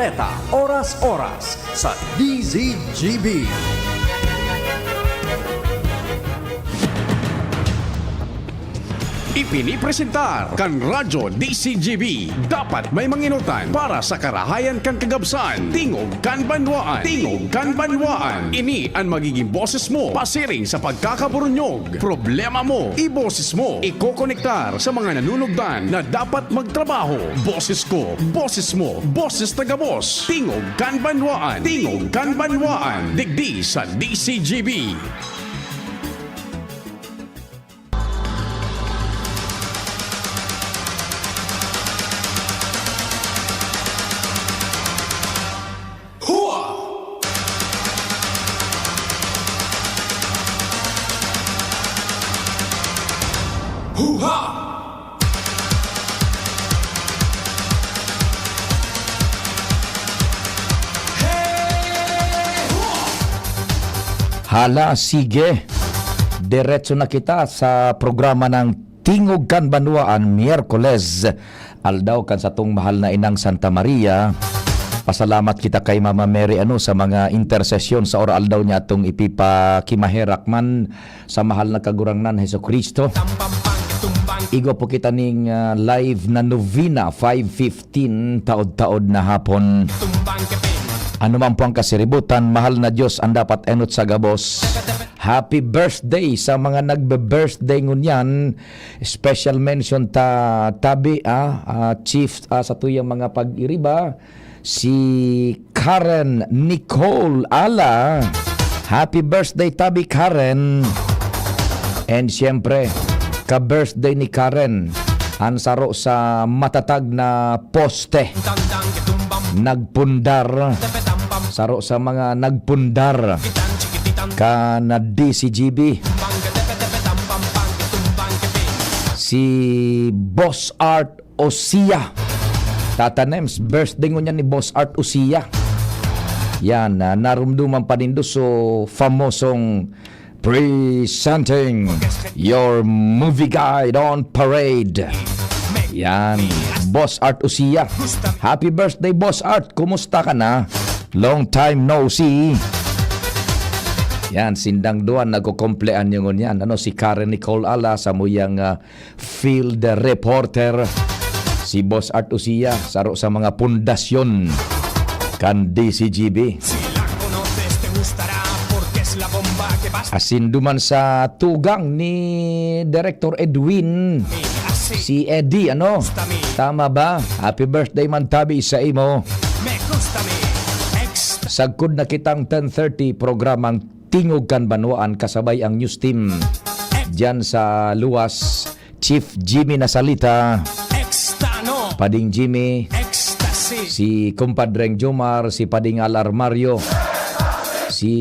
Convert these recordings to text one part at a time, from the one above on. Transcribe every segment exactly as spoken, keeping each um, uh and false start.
Eta, oras-oras sa D Z G B. Ipinipresentar kan Radyo D C G B. Dapat may manginutan para sa karahayan kan kagabsan. Tingog kan banwaan. Tingog kan banwaan. Ini an magiging boses mo pasiring sa pagkakaburunyog. Problema mo, iboses mo. Ikokonektar sa mga nanunugdan na dapat magtrabaho. Boses ko, boses mo, boses taga-boss. Tingog kan banwaan. Tingog kan banwaan. Digdi sa D C G B. Hua! Huha! Hey! Hua! Hala, sige. Diretso na kita sa programa ng Tingog kan Banwaan, Miyerkules, aldaw kan satong mahal na Inang Santa Maria. Pasalamat kita kay Mama Mary, ano, sa mga intersesyon sa ora-aldaw niya atong ipipakimaherak man sa mahal na Kagurangnan Jesu-Cristo. Igwa po kita ning, ah, live na novena, five fifteen, taod-taod na hapon. Ano man po ang kasiributan, mahal na Diyos ang dapat enot sa gabos. Happy birthday sa mga nagbe-birthday ngunyan. Special mention ta, tabi, ah, ah, chief, ah, sa tuyang mga pag-iriba, si Karen Nicole Ala. Happy birthday, tabi, Karen. And siyempre, ka-birthday ni Karen, ang saro sa matatag na poste. Nagpundar. Saro sa mga nagpundar kan D C G B. Si Boss Art Osia. Tata Nems, birthday ngunyan ni Boss Art Osia. Yan, ah, narumduman pa nindo so famosong Presenting your movie guide on parade. Yan, Boss Art Usia. Happy birthday, Boss Art. Kumusta ka na? Long time no see. Yan, sindang duwa nagkukumpleanyo ngunyan. Ano, si Karen Nicole Ala, samuyang, ah, field reporter. Si Boss Art Usia, saro sa mga pundasyon kan D C G B. Asin duman sa tugang ni Director Edwin, si Eddie, ano? Tama ba? Happy birthday man tabi sa imo. Sagkod na kitang ten thirty, programang Tingog kan Banwaan kasabay ang news team diyan sa luwas, Chief Jimmy Nasalita, Pading Jimmy, si Kumpadreng Jomar, si Pading Al Armario, si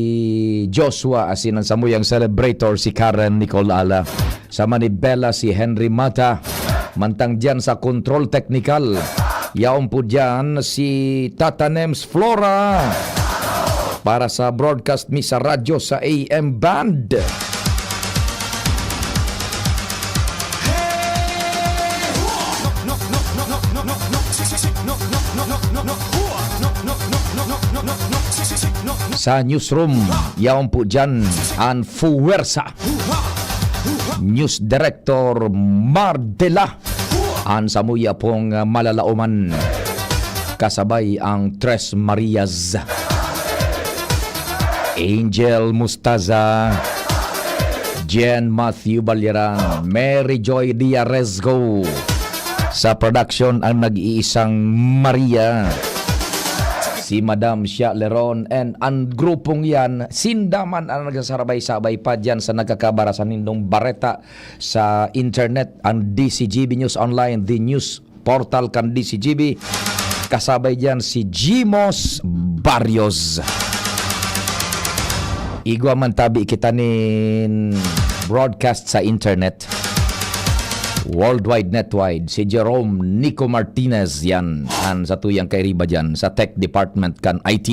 Joshua, asin an samuyang celebrator, si Karen Nicole Ala. Sa Manibela, si Henry Mata. Mantang diyan sa control technical, yaon po diyan si Tata Nems Flora para sa broadcast mi sa radyo sa A M band. Sa newsroom, yaon po diyan an fuwersa. News Director Mardela, an samuya pong malalaoman, kasabay ang Tres Marias, Angel Mustaza, Jen Matthew Balyeran, Mary Joy Diarezgo. Sa production, ang nag-iisang Maria, si Madam Shia Leron, and ang grupong yan, sinda man ang nagsasarabay-sabay pa diyan sa nagkakabara sa nindong bareta sa internet, ang D C G B News Online, the news portal kan D C G B. Kasabay diyan si Jimos Barrios. Igwa man tabi kita nin broadcast sa internet. Worldwide Netwide, si Jerome Nico Martinez yan, an satuyang kairiba diyan sa tech department kan I T.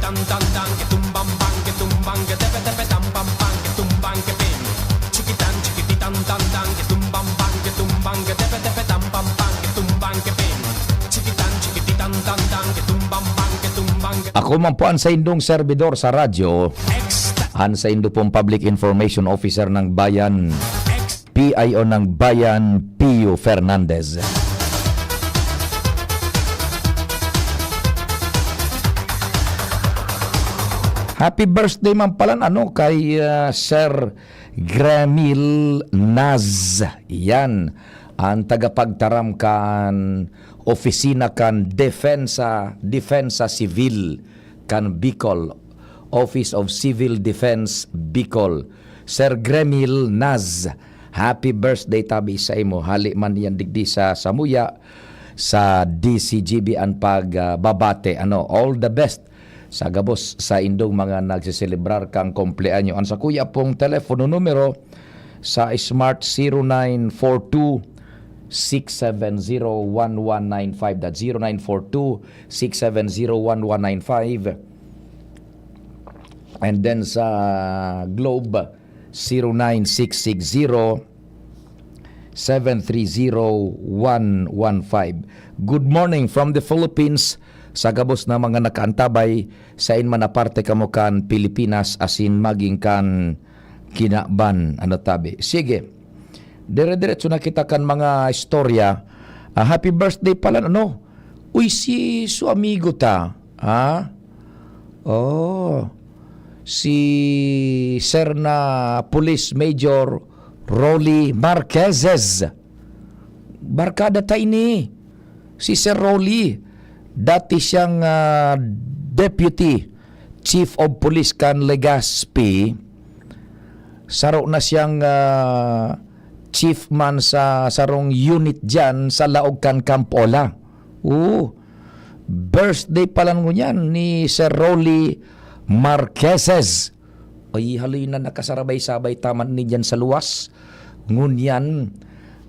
Tan tan tan, que tumbang bang, que tumbang, que tepe tepe tam pam pam, que tumbang que ping. Chiquitan chiquititan tan tan, que tumbang bang, que tumbang, que tepe tepe tam pam pam, que tumbang que ping. Chiquitan chiquititan tan tan, que tumbang bang, que tumbang que Ako man po ang saindong servidor sa radyo, Extra. Ang saindo pong Public Information Officer ng Bayan, Ex- P I O ng Bayan, Pio Fernandez. Happy birthday man palan, ano, kay, ah, Sir Gremil Naz. Yan, ang tagapagtaram kan opisina kan Defensa, Defensa Civil kan Bicol, Office of Civil Defense Bicol. Sir Gremil Naz, happy birthday tabi sa imo. Hali man yan digdi sa Samuya, sa D C G B ang pag, ah, babate. Ano, all the best sa gabos sa indong mga nagseselebrar kang kumpleanyo. Ang sakuya pong telepono numero sa Smart, zero nine four two, six seven zero, one one nine five. That's zero nine four two, six seven zero, one one nine five. And then sa Globe, zero nine six six zero, seven three zero, one one five. Good morning from the Philippines. Sa gabos na mga nakaantabay, sain man na parte kamo kan Pilipinas asin maging kan kinaban, ano tabi. Sige. Dire-diretso na kita kan mga istorya. Ah, happy birthday pala, ano? Uy, si su amigo ta, ha? Oh, si Sir na Police Major Rolly Marquezes. Barkada ta ini. Si Sir Rolly, dati siyang, ah, Deputy Chief of Police kan Legazpi. Saro na siyang, ah, chief man sa sarong unit diyan sa laog kan Camp Ola. Oo. Birthday pala ngunyan ni Sir Rolly Marquezes. Ay, haloy na nakasarabay-sabay ta man ini diyan sa luwas. Ngunyan,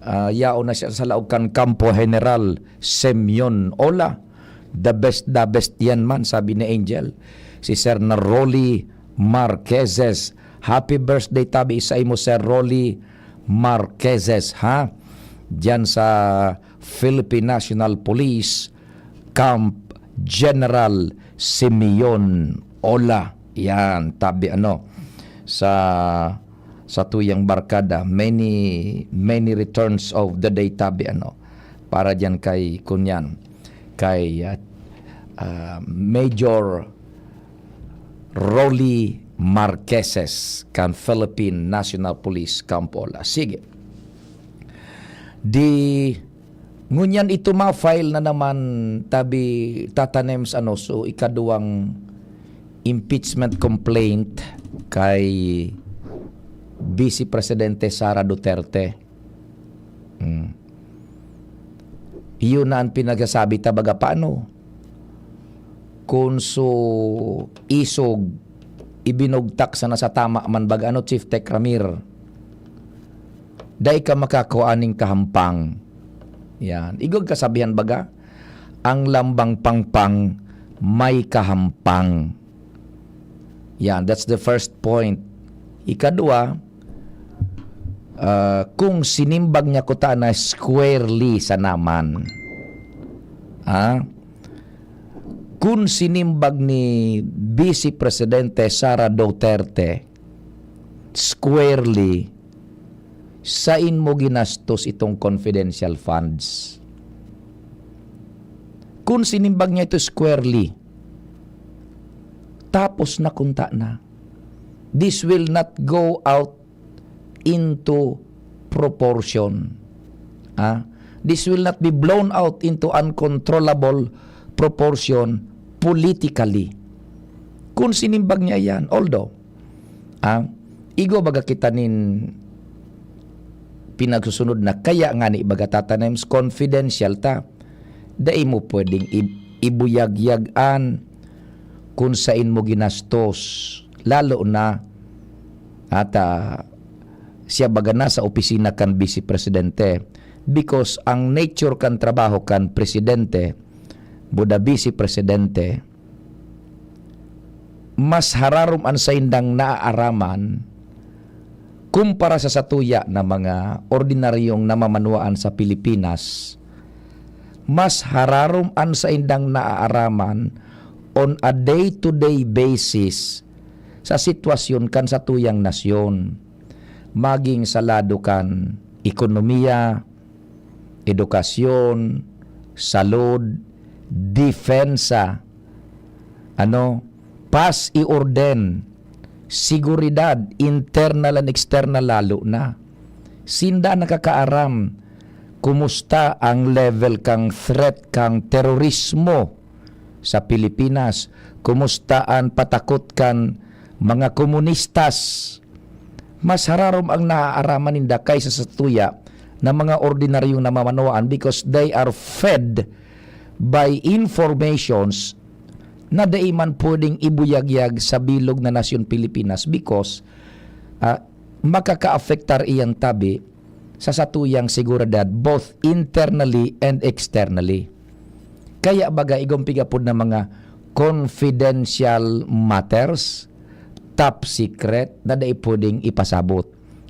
ah, yaon na siya sa laog kan Kampo General Semyon Ola. The best, the best yan man, sabi ni Angel. Si Sir na Rolly Marquezes. Happy birthday tabi sa imo, Sir Rolly Marquezes, ha? Diyan sa Philippine National Police Camp General Simeon Ola. Yan, tabi ano, sa, sa tuyang barkada. Many, many returns of the day, tabi ano. Para diyan kay kunyan, kay, ah, ah, Major Rolly Marqueses kan Philippine National Police Camp Ola. Sige. Di, ngunyan ito ma-file na naman tabi Tata Nems, ano, so ikaduwang impeachment complaint kay Vice Presidente Sara Duterte. Hmm. Iyon na ang pinagsasabi ta baga paano. Kun su isog, ibinugtak sana sa tama man baga ano, Chief Tech Ramir. Dai ka makakua ning kahampang. Yan. Igwag kasabihan baga, ang lambang pangpang may kahampang. Yan, that's the first point. Ikadua, ah, kung sinimbag niya kuta na squarely sa naman. Ah, kung sinimbag ni Vice Presidente Sara Duterte squarely, sain mo ginastos itong confidential funds? Kung sinimbag niya ito squarely, tapos na kunta na. This will not go out into proportion. Ah, this will not be blown out into uncontrollable proportion politically. Kung sinimbag niya yan, although, ah, igwa baga kita nin pinagsusunod na kaya nga ni baga Tata Nems, confidential ta. Dai mo pwedeng ib-, ibuyagyag an kung sain mo ginastos, lalo na at, ah, siya baga nasa opisina kan Vice Presidente, because ang nature kan trabaho kan Presidente, buda Vice Presidente, mas hararom an saindang naaaraman kumpara sa satuya na mga ordinaryong namamanwaan sa Pilipinas. Mas hararom an saindang naaaraman on a day-to-day basis sa sitwasyon kan satuyang nasyon, maging sa lado kan ekonomiya, edukasyon, salud, depensa, ano, paz y orden, seguridad, internal and external lalo na. Sinda nakakaaram kumusta ang level kan threat kan terorismo sa Pilipinas, kumusta an patakot kan mga komunistas. Mas hararom ang naaaraman ninda kaysa sa tuya na mga ordinaryong namamanwaan, because they are fed by informations na dai man pwedeng ibuyagyag sa bilog na nasyon Pilipinas, because, ah, makakaapektar iyan tabi sa satuyang seguridad, both internally and externally. Kaya baga, igong pigapod na mga confidential matters, top secret, na dai pwedeng ipasabot.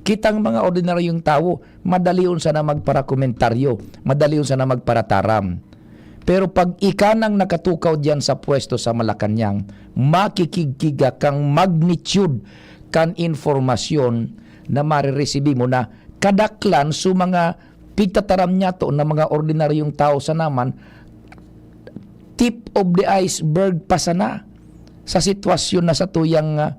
Kitang mga ordinaryong tawo, madalion sana magparakomentaryo, madalion sana magparataram. Pero pag ika nang nakatukaw diyan sa pwesto sa Malacañang, makikigkiga kang magnitude kan informasyon na mariresibi mo na kadaklan sa mga pigtataram niyato na mga ordinaryong tawo sana man, tip of the iceberg pa sana sa sitwasyon na satuyang, ah,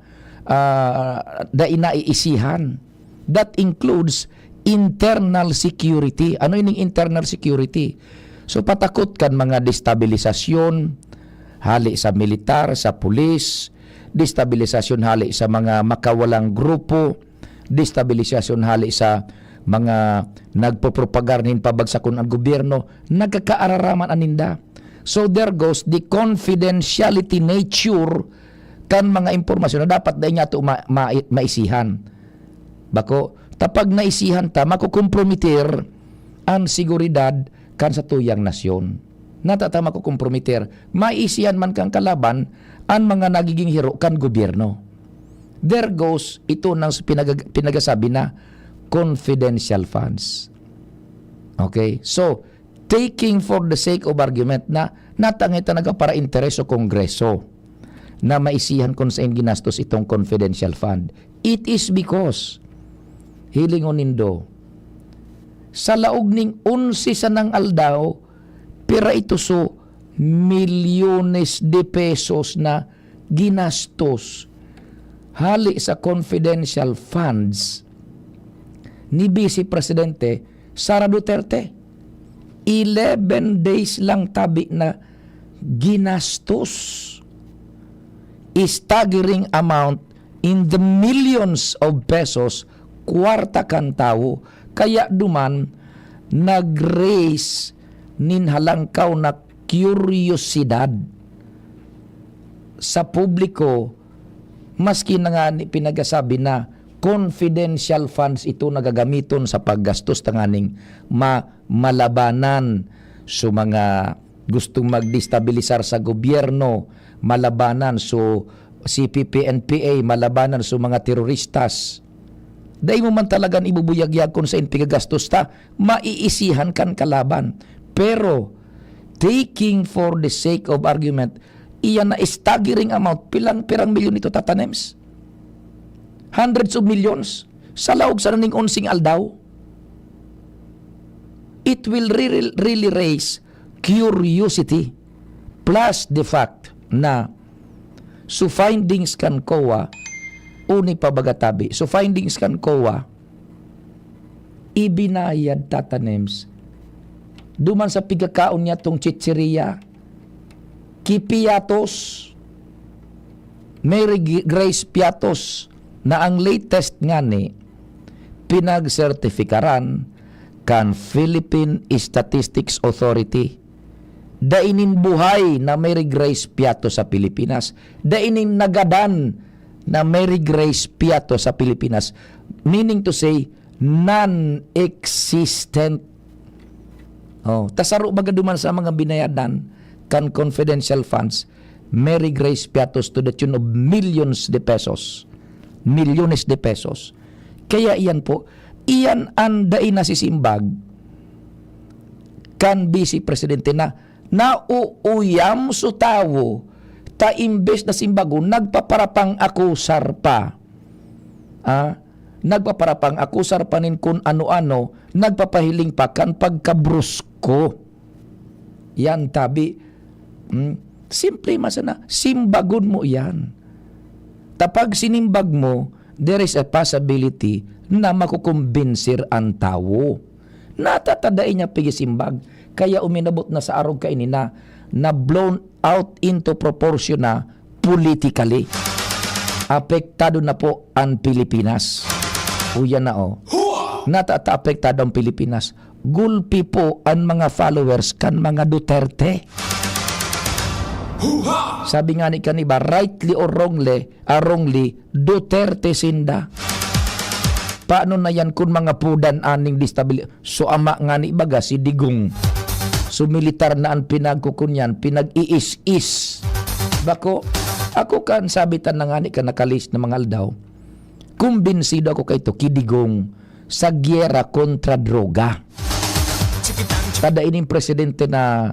ah, dai naiisihan. That includes internal security. Ano ining internal security? So, patakot kan mga destabilisasyon, hali sa militar, sa pulis, destabilisasyon hali sa mga makawalang grupo, destabilisasyon hali sa mga nagpopropagar nin pabagsakon ang gobyerno, nagkakaararaman aninda. So, there goes the confidentiality nature kan mga impormasyon na dapat dai niyato ma-, ma-, maisihan. Bako, ta pag naisihan ta, makokompromitir an seguridad kan satuyang nasyon. Nata ta makokompromitir, maisihan man kan kalaban an mga nagiging hero kan gobyerno. There goes ito nang pinag-, pinagasabi na confidential funds. Okay? So, taking for the sake of argument na natangay ta nagaparainteres sa Kongreso na maisihan kung saan ginastos itong confidential fund. It is because, hilingon nindo, sa laog ning onse sanang aldaw, pira ito so milyones de pesos na ginastos hali sa confidential funds ni Vice Presidente Sara Duterte. Eleven days lang tabi na ginastos. Staggering amount in the millions of pesos, kwarta kan tawo. Kaya duman, nag-raise nin halangkaw na kuryosidad sa publiko, maski na nga ni pinagasabi na confidential funds ito na gagamiton sa paggastos tanganing ma-, malabanan so mga gustong magdestabilisar sa gobyerno, malabanan so C P P N P A, malabanan so mga teroristas. Dai mo man talagan ibubuyagyag kung saan pigagastos ta, maiisihan kan kalaban. Pero, taking for the sake of argument, iyan na staggering amount, pilang-pirang milyon ito, Tata Nems? Hundreds of millions sa laog sa ning onseng aldaw. It will really, really raise curiosity. Plus the fact na so findings kan COA, uni pa baga tabi, so findings kan COA, ibinayad, Tata Nems, duman sa pigkakaon niya tong chicheria, ki Piatos, Mary G-, Grace Piatos, na ang latest ngani, pinagsertifikaran kan Philippine Statistics Authority. Dai nin buhay na Mary Grace Piatos sa Pilipinas. Dai nin nagadan na Mary Grace Piatos sa Pilipinas. Meaning to say, non-existent. Oh, ta saro baga duman sa mga binayadan kan confidential funds, Mary Grace Piatos to the tune of millions de pesos. Milyones de pesos. Kaya iyan po, iyan an dai nasisimbag kan Vice Presidente na nauuyam so tawo, ta imbes na simbagon, nagpaparapang-akusar pa. Ah, nagpaparapang-akusar pa nin kun ano-ano, nagpapahiling pa kan pagkabrusko. Yan, tabi. Hmm, simple man sana, simbagon mo yan. Ta pag sinimbag mo, there is a possibility na makukumbinsir an tawo. Natatadai niya pigisimbag, kaya uminabot na sa arog kaini na, na blown out into proportion na politically. Apektado na po an Pilipinas. Uya na, oh. Natata apektado ang Pilipinas. Gulpi po an mga followers kan mga Duterte. Sabi nga ni kaniba, rightly or wrongly, ah, wrongly, Duterte sinda. Paano na yan kun mga pudan aning destabil-, so ama nga ni baga si Digong. So militar na an pinagkukunyan, pinag-iis-is. Bako, ako kan sabi ta na nga ni ka nakalis na mga aldaw, kumbinsido ako kay to, ki Digong, sa gyera kontra droga. Kada ining presidente na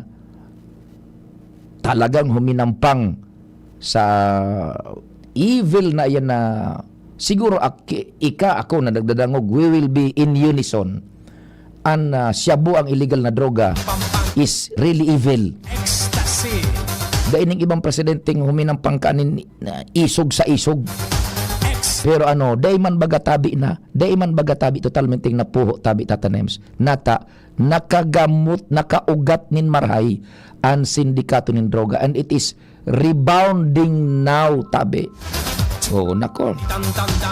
talagang huminampang sa evil na iyan na siguro ak-, ika, ako na nagdadangog, we will be in unison. An, ah, shabu, ang illegal na droga, is really evil. Ecstasy. Dai ning ibang presidenteng huminampang kanin, ah, isog sa isog. Pero ano, dai man baga tabi na, dai man baga tabi totalmenteng napuho tabi, Tata Nems. Nata, nakagamot, nakaugat nin marahay an sindikato nin droga, and it is rebounding now, tabi. Oh, nako.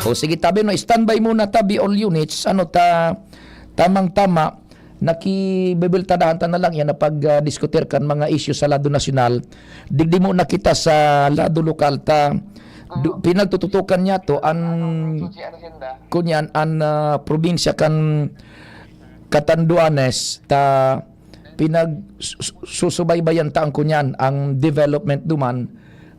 Oh, sige, tabi, no, standby muna, tabi, all units. Ano ta, tamang-tama, nakibibiltadahan ta na lang yan na pag, ah, diskutir kan mga isyu sa lado nasyonal. Digdi muna kita sa lado lokal ta. Du-, pinagtututukan niya to, an, kunyan, an, ah, probinsya kan Catanduanes, ta pinag-, su-, su-, susubaybayan ta ang kunyan, ang development duman,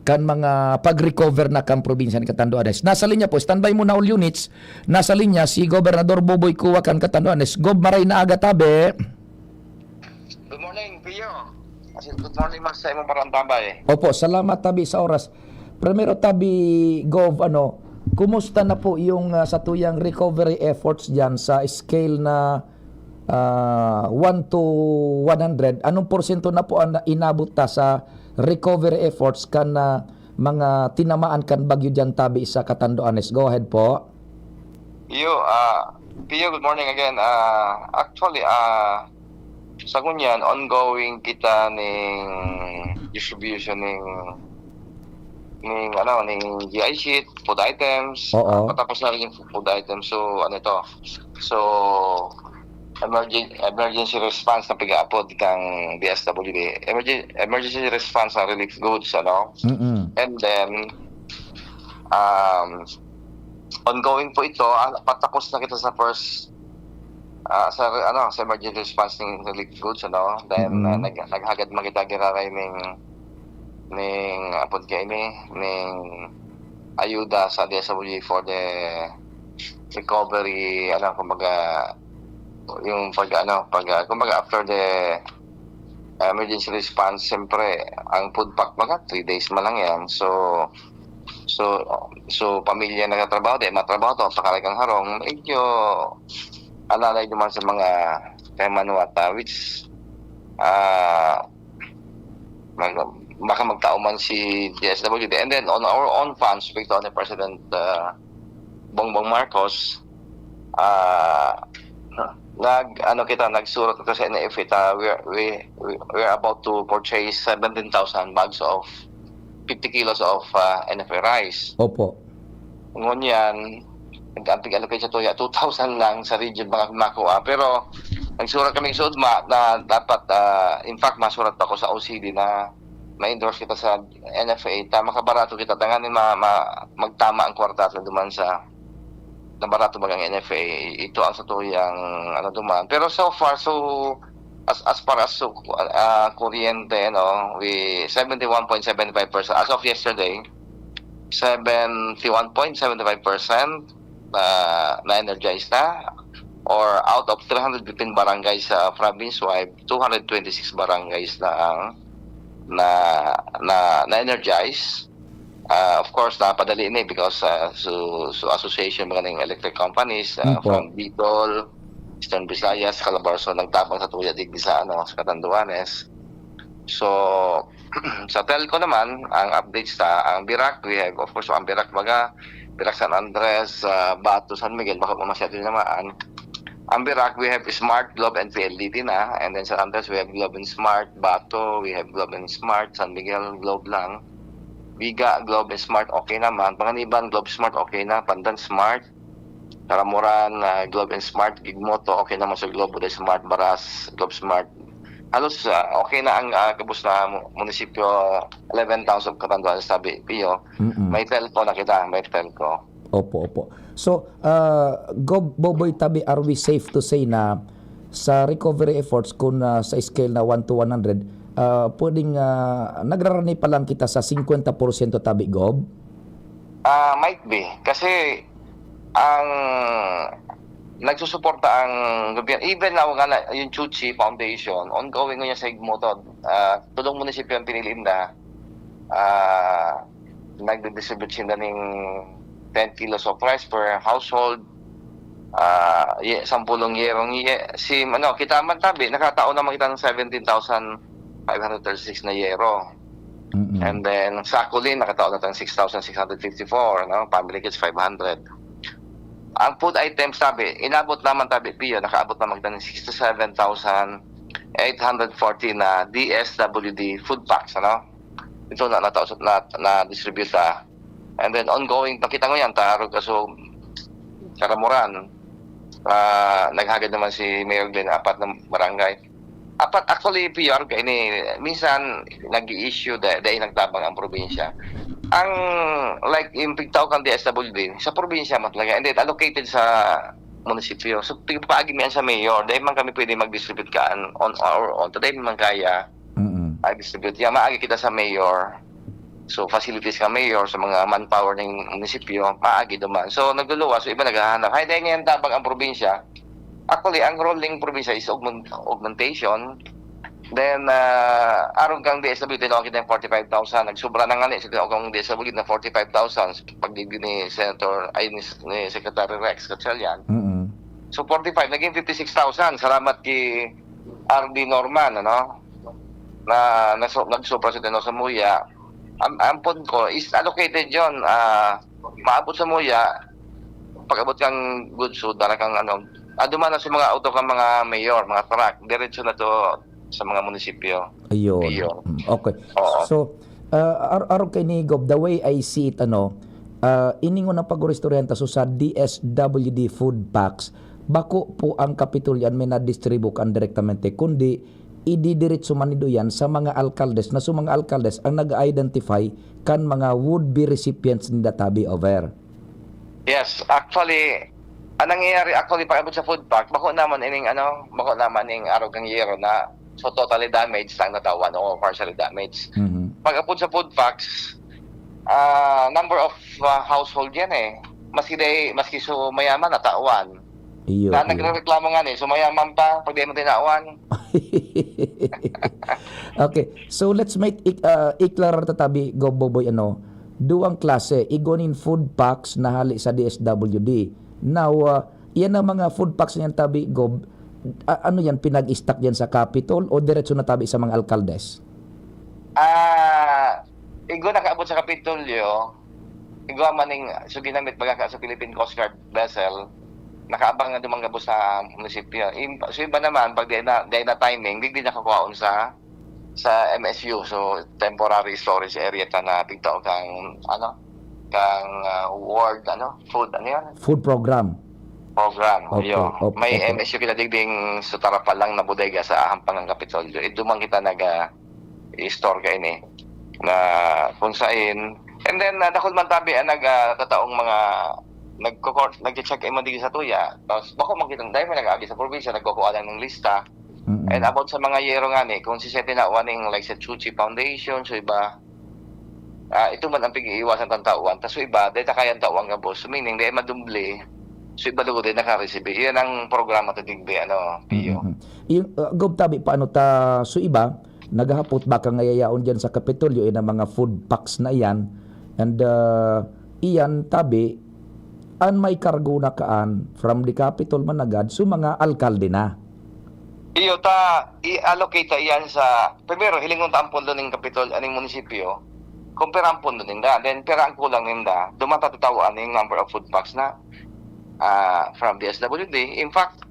kan mga pag-recover na kan probinsya ni Catanduanes. Nasa linya po, standby muna all units. Nasa linya si Gobernador Boboy Cua kan Catanduanes. Gob, maray na aga, tabi. Good morning, Pio. As in, good morning, Max, sa imong parang tambay. Opo, salamat, tabi, sa oras. Primero, tabi, Gov, ano, kumusta na po yung, ah, sa tuyang recovery efforts diyan sa scale na, ah, one to one hundred? Anong porsyento na po ang inabot ta sa recovery efforts kan, ah, mga tinamaan kan bagyo diyan, tabi, sa Catanduanes? Go ahead po. Yo, ah, Pio, good morning again. Ah, actually, ah, sa ngunyan, ongoing kita ning distribution ning, ning, ano, ning G I sheet, food items. Oo. Ah, patapos na rin yung food items. So, ano ito? So, emergen-, emergency response na pag-aapod kang D S W D. Emergen-, emergency response na relief goods, ano? Mm-mm. And then, um, ongoing po ito. Ah, patapos na kita sa first, ah, sa, ano, sa emergency response ng relief goods, ano? Then, Mm-mm. ah, nag-, naghagad man kita giraray ning, ning, apod kaini, ning ayuda sa D S W D for the recovery, ano, kumbaga, yung pag, ano, pag, ah, kumbaga, after the, ah, emergency response, siyempre, ang food pack, mga three days man lang yan. So, so, so, pamilya nagtatrabaho, dahil matrabaho to, pakalay kang harong, medyo alalay naman sa mga kay Manuata, which, ah, mag-, baka magtao man si D S W D. And then, on our own funds, speak to ni President, ah, Bongbong Marcos, ah, nag, ano kita, nagsurat kita sa N F A ta, we are, we, we, we are about to purchase seventeen thousand bags of fifty kilos of, ah, N F A rice. Opo. Ngunyan, nag-, ang pig-allocate sa tuya, two thousand lang sa region, baka makuha. Pero, nagsurat kami sa ugma na dapat, ah, in fact, masurat pa ako sa O C D na ma-endorse kita sa N F A, ta makabarato kita, tanganing ma-, ma-, magtama ang kwarta sa duman sa, nabarato baga ang N F A, ito ang satuyang, ano, duman. Pero so far, so, as, as far as su-, ah, kuryente, no, we, seventy one point seven five percent. As of yesterday, seventy one point seven five percent na, na-energize na, or out of three hundred fifteen barangays sa province-wide, two hundred twenty six barangays na ang na, na, na-energize. Ah, of course, napadali ni because, ah, su-, su-, association mga ning electric companies, ah, Opo. from Bicol, Eastern Visayas, Calabarzon, nagtabang sa tuya digdi sa, ano, sa Catanduanes. So, sa telco naman, ang updates ta, ang Virac, we have, of course, ang Virac baga, Virac San Andres, ah, Bato, San Miguel, bako pa masyado naman. Ang Virac, we have Smart, Globe, and P L D T na. And then sa San Andres, we have Globe and Smart, Bato, we have Globe and Smart, San Miguel, Globe lang. Viga, Globe and Smart, okay naman. Panganiban, Globe Smart, okay na. Pandan, Smart. Caramoran, ah, Globe and Smart. Guigmoto, okay naman sa Globe, Uday Smart, Baras, Globe Smart. Halos, ah, okay na ang, ah, gabos na mu-, munisipyo, eleven towns of Catanduanes, sabi, Pio. Mm-mm. May telco na kita, may telco. Opo, opo. So, ah, Gob, Boboy Tabi, are we safe to say na sa recovery efforts, kung, ah, sa scale na one to one hundred, ah, pwedeng, ah, nagrarani pa lang kita sa singkwenta porsyento, Tabi, Gob? Ah, might be. Kasi ang nagsusuporta ang gobyerno, even now nga na, yung Chuchi Foundation, ongoing ngunyan sa Igmoto, ah, tulong munisipyo ang pinili na, ah, nagdi-distribute sila ning ten kilos of rice per household. Ah, ye-, sampulong yerong ye-, si, ano, kita man tabi, nakatao naman kita ng seventeen thousand five hundred thirty-six na yero. Mm-mm. And then, Sakulin, nakatao na tayong six thousand six hundred fifty-four, no? Family kits, five hundred. Ang food items, tabi, inabot naman, tabi, Pio, nakaabot naman kita ng sixty-seven thousand eight hundred forty na D S W D food packs, ano? Ito na, natao-, na, na-distribute, ah. And then, ongoing pa kita ngayon, ta, arog kaso, Caramoran, ah, naghagad naman si Mayor Glenn, apat na barangay. Apat, actually, P R, kaya ini, minsan, nag-i-issue da-, dahil nagtabang ang probinsya. Ang, like, yung pigtao kang D S W D, sa probinsya man talaga, and then allocated sa munisipyo. So, pigpaagi mo yan sa mayor, dahil man kami pwede mag-distribute kaan on our own. Dahil man kaya, Mm-mm. i-distribute yan. Maagi kita sa mayor. So, facilities ka mayor, sa mga manpower ng munisipyo, maagi duman. So, nagluluwas, so, iba naghahanap. Hay, dahil ngayon tabang ang probinsya. Actually, ang role ng probinsya is augment-, augmentation. Then, ah, arog kang D S W, tinawag kita yung forty-five thousand. Nagsubra na nga ni, so tinawag kang D S W na forty-five thousand. Pag ni Senator, ay, ni, ni Secretary Rex Gatchalian. Mm-mm. So, forty-five, naging fifty-six thousand. Salamat kay R D Norman, ano? Na, na, nagsubra sa Tino sa Muya. Ang, ang pon ko is allocated yon, ah, maabot sa Muya, pag-abot kang Gudsud, dara kang ano, ado man na sa mga auto kang mga mayor, mga truck, diretso na to sa mga munisipyo. Ayun. Ayun. Mm, okay. Oo. So, ah, ar-, arog kay ni Gob, the way I see it, ano, ah, iningon ang pag-uristoryahan ta, so sa D S W D food packs, bako po ang Kapitolyo an may nadistribukan direktamente, kundi ididiretso man nindo yan sa mga alkaldes, na so mga alkaldes ang nag-identify kan mga would-be recipients ninda, tabi, over. Yes, actually, ang nangyayari, actually, pag-abot sa food pack, bako naman ining, ano, bako naman ning arog kang yero na, so, totally damaged ang natawan o partially damaged. Mhm. Pag-abot sa food packs, ah, number of, ah, household yan, eh. Maski day, maski so mayaman, natawan. Iyo, Na iyo. nagrereklamo nga ni, so mayaman pa, pag di mo tinawan. Okay, so let's make ik-, ah, iklarar ta tabi, Gob Boboy, ano, duwang klase, igwa nin food packs na hali sa D S W D. Now, ah, yan ang mga food packs niyan tabi, Gob, a-, ano yan, pinag-stock yan sa Capitol o diretso na tabi sa mga alkaldes? Ah, igwa nakaabot sa Kapitolyo, igwa man ning, so ginamit baga ka sa Philippine Coast Guard vessel, nakaabang na dumang gabos sa munisipyo. Im-, so iba naman, pag di na, di na timing, digdi na kukuhaon sa, sa M S U, so temporary storage area ta na pigtao kang, ano, kang, ah, ward, ano, food, ano yan? Food program. Program, Okay, yo. okay, May okay. M S U kita digding sa Tarapal lang na bodega sa Hampang ng Kapitolyo. Ito man kita nag, ah, i-store kaini na kung sain. And then, ah, dakul man tabi ang nag, ah, tataong mga nagko-court, nagche-check in man digdi sa tuya. Tapos, bako man kitang dahil may nag-aagi sa probinsya, nagkukuha lang ng lista. Mm. And about sa mga yero ngani, kung si Sete na waning like sa Chuchi Foundation, so iba, ah, ito man ang pag-iiwasan tang tawan. Tas so iba, dahil ta kayang tawan gabos. So meaning, dahil madumble, so iba lugod dahil nakareceive. Iyan ang programa ta digdi, ano, Pio. Mhm. Yung, ah, Gob, tabi, paano ta, so iba, naghahapot baka ngayayaon dyan sa Kapitolyo, yung mga food packs na iyan. And, ah, iyan, tabi, an may kargo na kaan from the Capitol managad, so mga alkalde na. Iyo ta, i-allocate ta iyan sa, primero, hilingon ta ang pondo ning Kapitol, aning munisipyo, kung pira ang pondo ninda, then pira ang kulang ninda, duman ta tatawan ning number of food packs na, ah, from D S W D. In fact,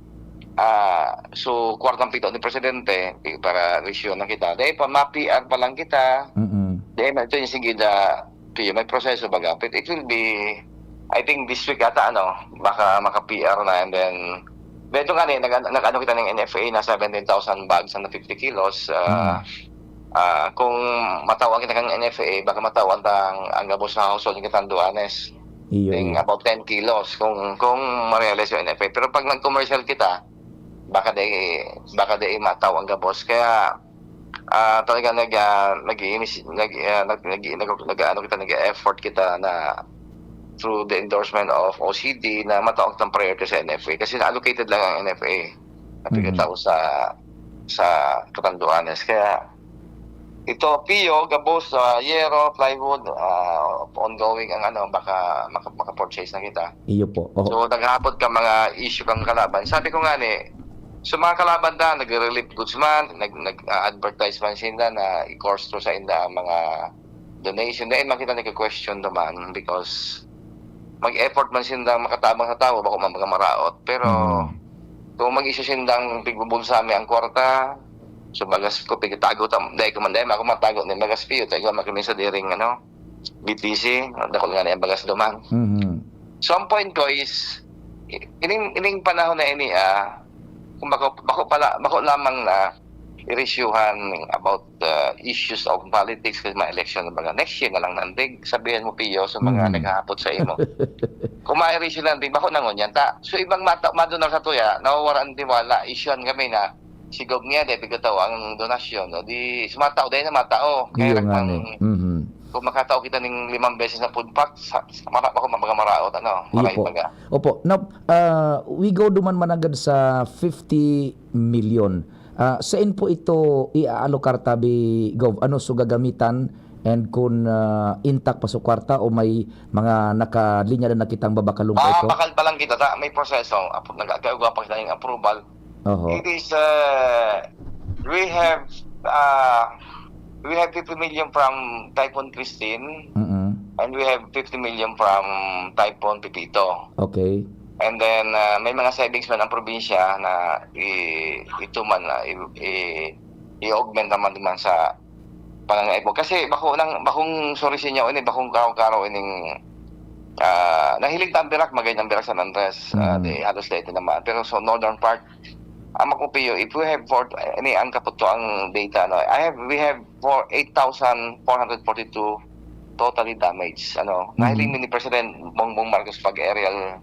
ah, so, kwartang pito ni Presidente, di, para resyo na kita. Dahil pa, ma-P R pa lang kita. Mm-mm. Dahil na ito yung sige da, ito yung may proseso baga. But it will be, I think this week ata, ano, baka maka-P R na, and then, dito nga ni, nag-, nag-ano kita ng N F A na seventeen thousand bags and fifty kilos. Ah, Mm. ah, kung matawan kita kang N F A, baka matawan tang ang gabos na household ng Catanduanes. Iyo, Ding iyo. about ten kilos kung, kung ma-realize yung N F A. Pero pag nag-commercial kita, baka di, baka di mataw ang gabos. Kaya, ah, talaga nag, ah, nag-iinis-, nag, ah, nag, nag, nag, nag, ano kita, nag-effort kita na through the endorsement of O C D na mataw ang priority sa N F A. Kasi na-allocated lang ang N F A na Mhm. pigkatao sa, sa Catanduanes. Kaya ito, Pio, gabos, ah, yero, plywood, ah, ongoing ang ano, baka maka-, maka-purchase na kita. Iyo po. Oho. So, naghahapot ka mga issue kang kalaban. Sabi ko nga ni, so mga kalaban na, nagre-relief goods man, nag-, nag-a-advertise man sinda na i-course through sa inda ang mga donation. Dahil makita nagka-question naman because mag-effort man sinda makatabang sa tawo, bako man baga maraot. Pero Mm. kung mag-issue sindang pigbubulsa mi ang kwarta, so bagas ko pigtago tam, dai ko man, dai man ako matago nin bagas piyo, tago man kami sa diring, ano, B T C, dakul nga na yung bagas duman. Mhm. So, ang point ko is, i-, ining, ining panahon na ini, ah, kung bako, bako pala, bako lamang na irisyuhan about, ah, issues of politics, kasi mga election na baga. Next year na lang nandig, sabihan mo, Pio, sa mga Mhm. naghahapot sa imo. Kung ma-issue nandig, bako na ngunyan ta. So, ibang mata-, madunar sa tuya, nawawara ang tiwala, isyuhan kami na si Gob niya, dai pigkatao ang donasyon, no? Di, sumataw, dai na matao. Kaya Iyo lang nga pang, ni. Mhm. kung makatao kita ning limang beses na food pack, sa, sa mara-, ako, mga maraot, ano, Iyo maray po. baga. Opo. Now, ah, we go duman managad sa fifty million. Ah, sain po ito i-aalokar tabi, Gov? Ano so gagamitan? And kun, ah, intact pa so kwarta o may mga nakalinya na nakitang babakalong pa Ah, ito? bakal pa lang kita, ta, may proseso. Apo-, nag-, nag-agawa pa kita ng approval. Oho. It is, uh, we have, uh, we have fifty million from Typhoon Christine, Mm-mm. and we have fifty million from Typhoon Pepito. Okay. And then, uh, may mga savings man ang probinsya na i-, ito man, uh, i-, i-, i-augment naman naman sa pangangaipo. Kasi bako nang, bakong suri siya ini, bakong karo-karo ining, ah, nahiling ta ang Birak, magay ng Birak San Andres, ah, Mm. di, halos dito naman. Pero sa northern part, ang Makupiyo, if we have four, ini ang kapot ko ang data, no? I have, we have for eight thousand four hundred forty-two totally damaged, ano? Mhm. Nahiling mi ni President Bongbong Marcos pag aerial,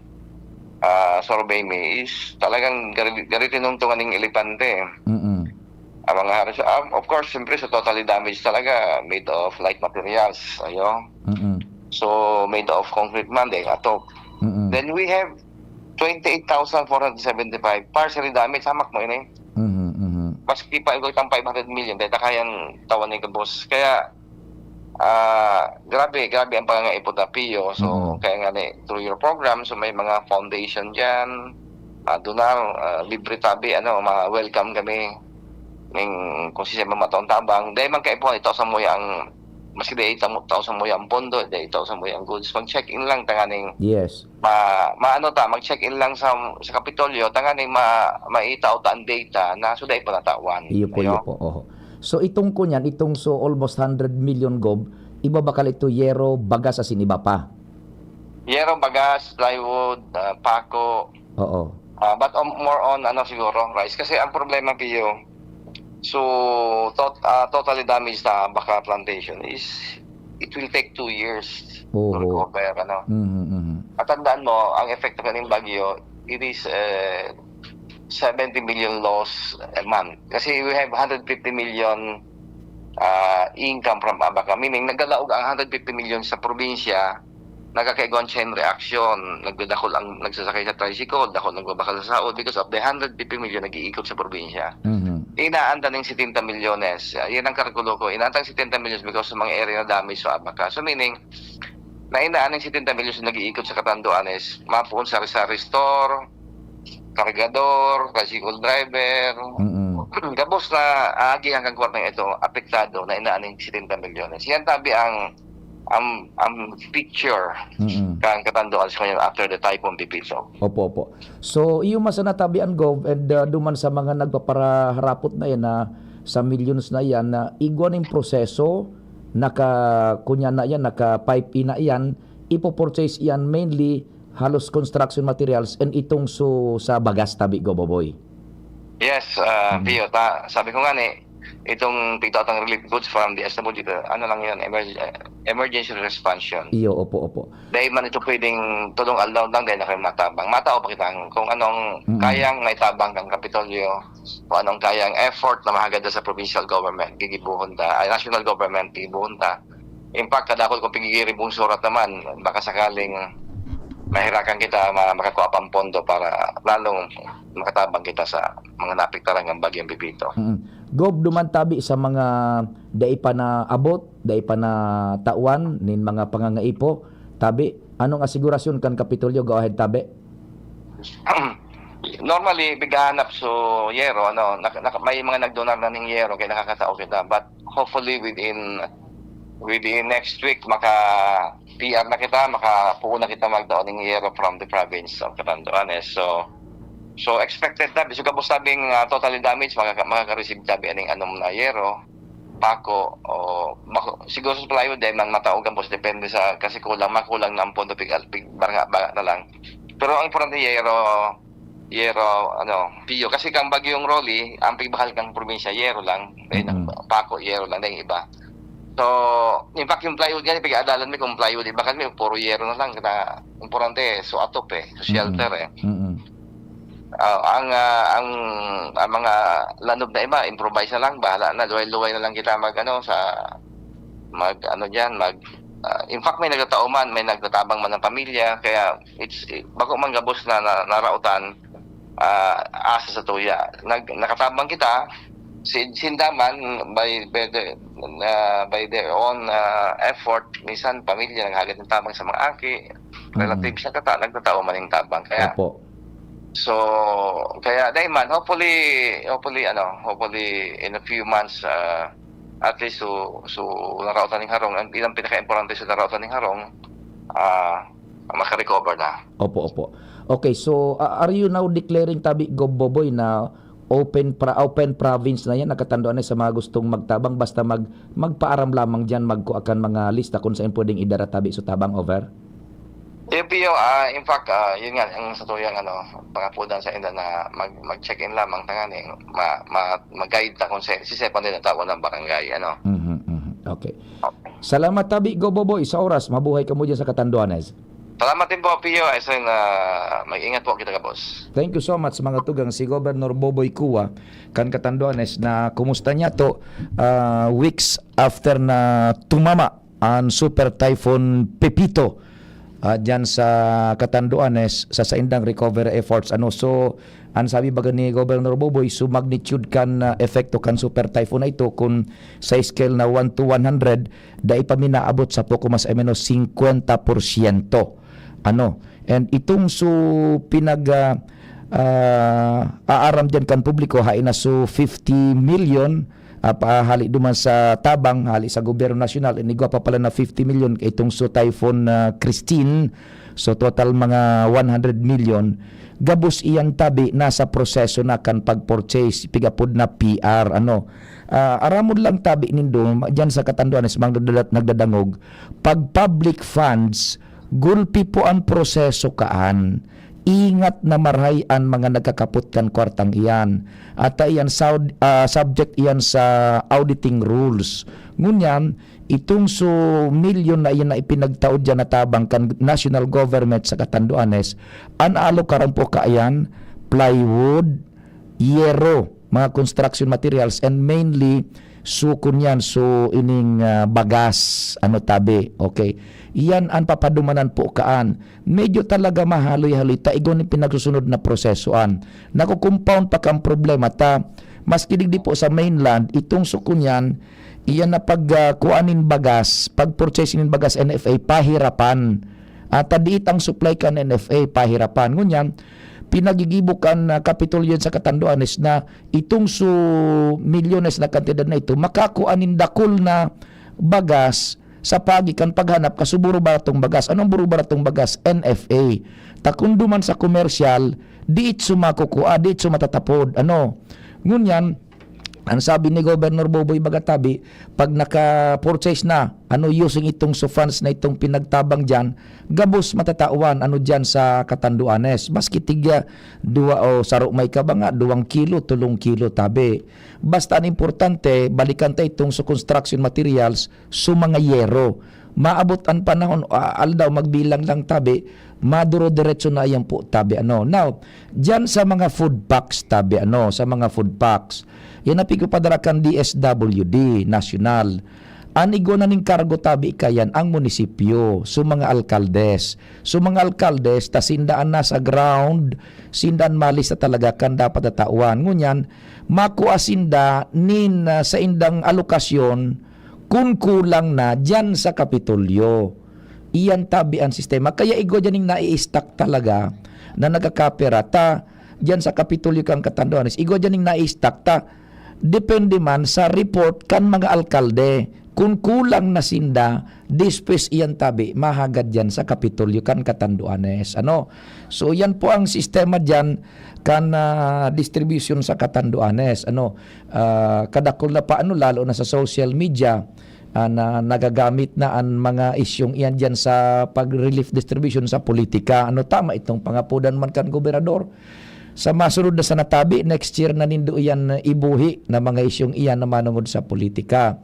ah, survey mi is talagang gari-, gari tinungtungan ng elepante. Mm-mm. Ang mga halos, um, of course, siyempre, sa totally damaged talaga, made of light materials, ayo. Mm-mm. So, made of concrete man, dai atop. Mm-mm. Then we have twenty-eight thousand four hundred seventy-five partially damaged, hamak mo ini. Mhm, mhm. Maski pa, ikaw itang five hundred million, dai ta kayang tawan ni gabos. Kaya, ah, grabe, grabe ang pangangaipo na, Pio. So, Mm. kaya nga ni, through your program, so may mga foundation dyan, ah, donar, ah, libre tabi, ano, ma-welcome kami. Ning, kung siya mamataon tabang, dahil man kaipuhan, ito sa muya ang, maski dahil ito, tao sa muya ang pondo, dahil ito sa muya ang goods. Mag-check-in lang, tanganing Yes. ma-, maano ta, mag-check-in lang sa, sa Kapitolyo, tanganing ma-, maitao ta ang data na suday panatawan. Iyo po, Ayo. iyo po, oho. So, itong kunyan, itong so almost hundred million, Gob, iba bakal ito yero, bagas, asin iba pa? Yero, bagas, plywood, ah, pako. Oo. Ah, but, um, more on, ano, siguro, rice. Kasi ang problema, Pio, so, tot-, ah, totally damaged na baka plantation is, it will take two years to Oho. recover, ano. Mhm, mhm. At tandaan mo, ang epekto kaning bagyo, it is, eh, seventy million loss a month. Kasi we have hundred fifty million, ah, income from Abaca. Meaning, nagdalaog ang hundred fifty million sa probinsya, nagkakaigwa ang chain reaction. Nagdadakol ang nagsasakay sa tricycle, dakol nagbabakal sa sahod because of the hundred fifty million nag-iikot sa probinsya. Mhm. Inaanda ning setenta milyones. Ah, yan ang kalkulo ko. Inaanda ang setenta milyones because sa mga area na damage sa Abaca. So, meaning, na inaan ning setenta milyones na nag-iikot sa Catanduanes, mapoon sa sari-sari store, kargador, tricycle driver, Mm. gabos na aagihan kan kwartang ito, apektado na inaan ning setenta milyones. Yan tabi ang, ang, ang picture Mm. kan Catanduanes ngayon after the Typhoon Pepito. Opo, opo. So, iyo man sana tabi an Gov, and, ah, duman sa mga nagpaparaharapot na yan na sa millions na yan, na igwa ning proseso, naka, kunya na yan, naka-pipe in na yan, ipo-purchase iyan mainly halos construction materials and itong su-, sa bagas tabi, Gov Boboy. Yes, ah, Mm. Pio, ta-, sabi ko nga ni, itong pigtaotang relief goods from the S W D, ano lang yun, emerg-, eh, emergency response yun. Iyo, opo, opo. Dahil man ito pwedeng tulong aldaw lang, dahil na kayo matabang. Matao pa kita kung anong Mm. kayang maitabang ng Kapitolyo, kung anong kayang effort na mahagad sa provincial government, gigibuhon ta, ay, national government, gigibuhon ta. In fact, kadakol kong pigigiribong surat naman, baka sakaling mahirakan kita ma-, makakua pang pondo para lalong makatabang kita sa mga naapektaran ng Bagyong Pepito. Mm. Gov, duman tabi sa mga dai pa naabot, dai pa natawan nin mga pangangaipo, tabi, anong asigurasyon kan Kapitolyo? Go ahead, tabi. Normally, pighahanap so yero, ano, nak-, nak-, may mga nagdonar na ning yero, kaya nakakatao kita. But hopefully, within, within next week, maka-P R na kita, makapuo na kita magdao ning yero from the province of Catanduanes. So, so expected na, bisog gabos sabing, ah, totally damage, makaka-, makaka-receive tabi aning anom na yero, pako, o bako, siguro sa plywood, dahil man matao gabos, depende sa, kasi kulang, makulang na ang pondo, pig-, pig-, baranga-, baranga na lang. Pero ang importante, yero, yero, ano, Pio. Kasi kang Bagyong Rolly, ang pigbakal kang probinsya, yero lang. Eh, Mm. pako, yero lang, dahil iba. So, in fact, yung plywood nga, pag-aadalan mi kung plywood, ibakal mi, puro yero na lang. Kita, importante, so atop eh, so shelter Mm. eh. Mm. Ah, ang, ah, ang, ang mga lanob na iba, improvise na lang, bahala na, luway-luway na lang kita mag, ano, sa, mag, ano diyan, mag, ah, in fact, may nagtatao man, may nagtatabang man ng pamilya, kaya it's, bako man gabos na, na, naraotan, ah, asa sa tuya. Nag-, nakatabang kita, si, sinda man, by, by the, ah, by their own, ah, effort, minsan pamilya naghagad ng tabang sa mga aki, Mm. relatives, nagtata-, nagtatao man yung tabang. Kaya, Opo. So, kaya dai man, hopefully, hopefully, ano, hopefully in a few months, ah, at least so, so naraotan ning harong, ang ilang pinaka-importante sa naraotan ning harong, ah, makarecover na. Opo, opo. Okay, so, ah, are you now declaring tabi, Gov Boboy, na open pra-, open province na yan, nagkatanduan na sa mga gustong magtabang, basta mag-, magpaaram lamang dyan, magkua kan mga lista kung saan pwedeng idara tabi, so tabang over? Yung P O, ah, in fact, ah, yun nga, ang sa tuyang, ano, pangapudan sa inda na mag-, mag-check-in lamang, tangani, ma-, ma-, mag-guide ta kung sa, si Sepan din ang tao ng barangay, ano. Mhm, mhm. Okay. Okay. Salamat tabi, Gov Boboy, sa oras. Mabuhay kamo dyan sa Catanduanes. Salamat din po, P O. Ay, so, ah, mag-ingat po kita, ka boss. Thank you so much, mga tugang. Si Governor Boboy Cua, kan Catanduanes, na kumusta niya to, ah, weeks after na tumama an Super Typhoon Pepito, ah, diyan sa Catanduanes, sa saindang recovery efforts. Ano, so, ang sabi baga ni Governor Boboy, so magnitude kan, ah, epekto kan Super Typhoon na ito, kung sa scale na one to one hundred, dai pa mi naabot sa poko mas o menos singkwenta porsyento. Ano, and itong so pinag, ah, ah, aaram diyan kan publiko, hain na so fifty million, ah, pa-, hali duman sa tabang, hali sa gobyerno nasyonal, inigwa pa pala na fifty million itong so Typhoon, ah, Christine. So, total mga one hundred million. Gabos iyan tabi, nasa proseso na kan pag-purchase, pigapod na P R, ano. Ah, aramon lang tabi nindo, ma-, diyan sa Catanduanes, mga nagdada-, nagdadangog, pag public funds, gulpi po ang proseso kaan. Ingat na marahay an mga nagkakapot kan kwartang iyan. At, ah, iyan, saud-, ah, subject iyan sa auditing rules. Ngunyan, itong so milyon na iyan na ipinagtaod diyan na tabang kan national government sa Catanduanes, an alokaran po kaiyan, plywood, yero, mga construction materials, and mainly, so, kunyan, so, ining, ah, bagas, ano, tabi, okay? Iyan an papadumanan po kaan. Medyo talaga mahaloy-haloy ta, igwa nin pinagsusunod na prosesoan. Naku-compound pa kan problema ta, maski digdi po sa mainland, itong so, kunyan, iyan na pag, ah, kuan nin bagas, pag-purchase nin bagas, N F A, pahirapan. At, ah, diit ang supply kan N F A, pahirapan. Ngunyan, pinagigibo kan, ah, Kapitolyo sa Catanduanes na itong su milyones na kantidad na ito, makakua nin dakul na bagas sa paagi kan paghanap ka su buro-baratong bagas. Anong buro-baratong bagas? N F A. Ta kun duman sa komersyal, diit su makukua, diit su matatapod. Ano? Ngunyan, ang sabi ni Governor Boboy Bagatabi, pag naka-purchase na, ano, using itong su funds na itong pinagtabang diyan, gabos matatawan, ano, diyan sa Catanduanes. Maski tigya dua o saro may ka ba nga, duwang kilo, tolong kilo, tabi. Basta an importante, balikan ta itong su construction materials, su mga yero. Maabot an panahon, a-, aldaw, magbilang lang tabi, maduro-diretso na yan po tabi, ano. Now, diyan sa mga food packs tabi, ano, sa mga food packs, yan ang pigpapadara kan D S W D, nasyonal. An igwa na ning kargo tabi kayan ang munisipyo, su mga alkaldes. Su mga alkaldes, ta sinda an nasa ground, sinda an malista talaga kan dapat tatawan. Ngunyan, makua sinda nin, ah, saindang alokasyon kun kulang na diyan sa Kapitolyo. Iyan tabi an sistema. Kaya igwa diyan ning nai-stack talaga na nagkakapera ta diyan sa Kapitolyo kan Catanduanes. Igwa diyan ning nai-stack ta. Depende man sa report kan mga alkalde. Kun kulang na sinda, despues iyan tabi, mahagad diyan sa Kapitolyo kan Catanduanes. Ano? So, yan po ang sistema diyan kan, ah, distribution sa Catanduanes. Ano? Ah, kadakul na pa, ano, lalo na sa social media, ah, na nagagamit na an mga isyung iyan diyan sa pag-relief distribution sa politika. Ano, tama itong pangapodan man kan gobernador. Sa masunod na sana tabi, next year na nindo iyan ibuhi na mga isyung iyan na manongod sa politika.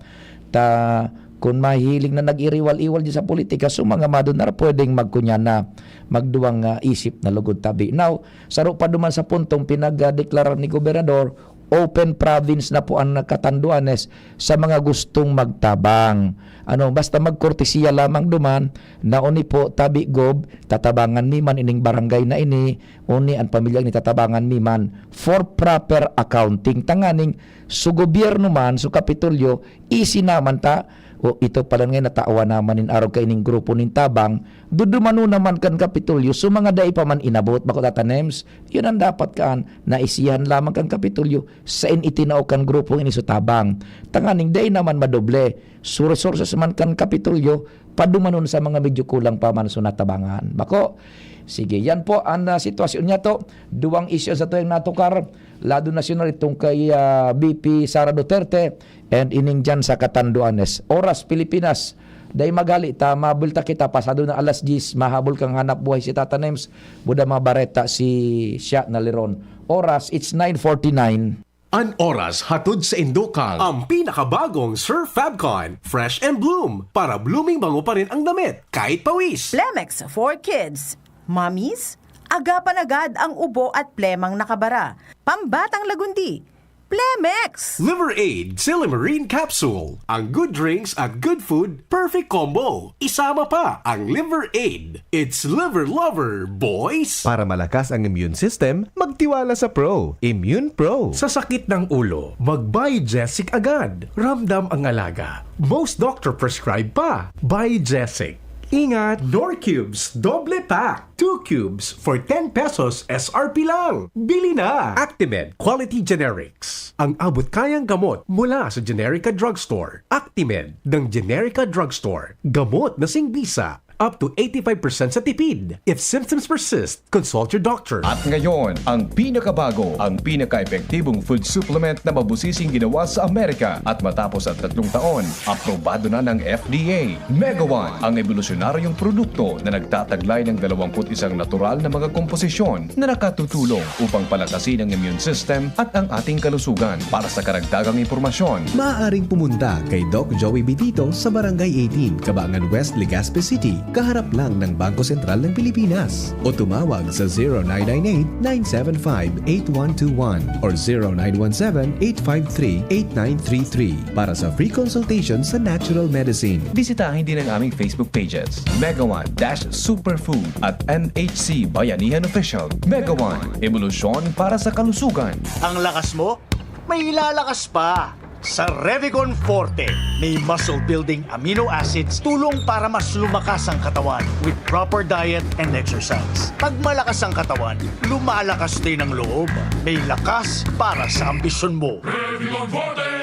Ta, kun mahihiling na nag-iriwal-iwal diyan sa politika, so mga madunar pwedeng magkunyan na, magduwang, ah, isip na lugod tabi. Now, saro pa duman sa puntong pinagdeklarar ni Gobernador, open province na po ang Catanduanes sa mga gustong magtabang. Ano, basta magkortesiya lamang duman na uni po, tabi, Gob, tatabangan mi man ining barangay na ini, uni an pamilya ini tatabangan mi man for proper accounting. Tanganing su gobyerno man, su Kapitolyo, easy naman ta, o ito pala nga natawan naman nin arog kaining grupo nin tabang, dudumanon naman kan Kapitolyo, su mga dai pa man inabot, bako tatanems, yun ang dapat kaan, naisihan lamang kan Kapitolyo, sain itinao kan grupong ini su tabang. Tanganing dai naman madoble, su resources man kan Kapitolyo, padumanon sa mga medyo kulang pa man su natabangan. Bako, sige, yan po ang, ah, sitwasyon niya to. Duwang isyu sa tuyang natukar, lado nasyonal itong kay, ah, V P Sara Duterte and ining dyan sa Catanduanes. Oras, Pilipinas, dai maghali ta, mabulta kita, pasado na alas diyes, mahabol kang hanap buhay si Tata Nems, buda mga bareta si siya na Liron. Oras, it's nine forty-nine. An oras hatod sa Indokang, ang pinakabagong Surf Fabcon, Fresh and Bloom, para blooming bango pa rin ang damit, kahit pawis. Plemex for Kids. Mommies, agapan agad ang ubo at plemang nakabara. Pambatang lagundi. Plemex! Liver Aid, Silimarine Capsule. Ang good drinks at good food, perfect combo. Isama pa ang Liver Aid. It's Liver Lover, boys! Para malakas ang immune system, magtiwala sa Pro. Immune Pro. Sa sakit ng ulo, mag-Biogesic agad. Ramdam ang alaga. Most doctor prescribe pa. Biogesic. Ingat! Nor Cubes, doble pack. Two cubes for ten pesos S R P lang. Bili na! Actimed Quality Generics. Ang abot kayang gamot mula sa Generica Drugstore. Actimed ng Generica Drugstore. Gamot na singbisa. Up to eighty-five percent sa tipid. If symptoms persist, consult your doctor. At ngayon, ang pinakabago, ang pinaka-epektibong food supplement na mabusising ginawa sa Amerika at matapos ang tatlong taon, aprobado na ng F D A. Mega One, ang ebolusyonaryong produkto na nagtataglay ng dalawampu't isang natural na mga komposisyon na nakatutulong upang palakasin ang immune system at ang ating kalusugan. Para sa karagdagang impormasyon, Maaaring pumunta kay Doc Joey Bitito sa Barangay eighteen, Cabangan West, Legazpi City. kaharap lang ng Bangko Sentral ng Pilipinas. O tumawag sa zero nine nine eight, nine seven five, eight one two one or zero nine one seven, eight five three, eight nine three three para sa free consultation sa natural medicine. Bisitahin din ang aming Facebook pages, Mega One dash Superfood at M H C Bayanihan Official. Mega One, ebolusyon para sa kalusugan. Ang lakas mo, may ilalakas pa. Sa Revicon Forte, may muscle-building amino acids, tulong para mas lumakas ang katawan with proper diet and exercise. Pag malakas ang katawan, lumalakas din ang loob. May lakas para sa ambisyon mo.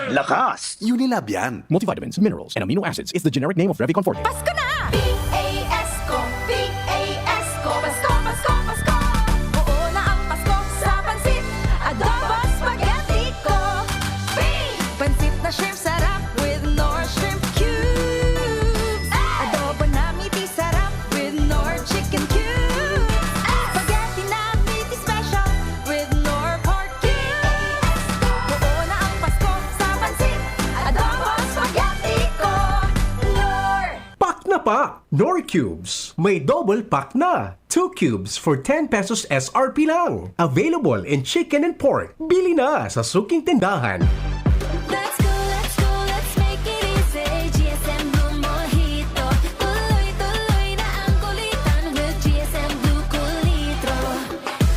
Lakas, Unilab yan. Multivitamins, minerals, and amino acids is the generic name of Revicon Forte. Pasko na! P A S ko, P A S ko, Pasko, Pasko, Pasko. Oo na ang Pasko sa pansit, adobo, spaghetti ko. P! Pansit na shrimp sarap with Knorr Shrimp Cubes. Adobo na meaty sarap with Knorr Chicken Cubes. Spaghetti na meaty special with Knorr Pork Cubes. Oo na ang Pasko sa pansit, adobo, spaghetti ko. Knorr! Pack na pa! Knorr Cubes! May double pack na! Two cubes for ten pesos S R P lang. Available in chicken and pork. Bili na sa suking tindahan. Let's go, let's go, let's make it easy. G S M Blue Mojito. Tuloy-tuloy na ang kulitan with G S M Blue Kulitro.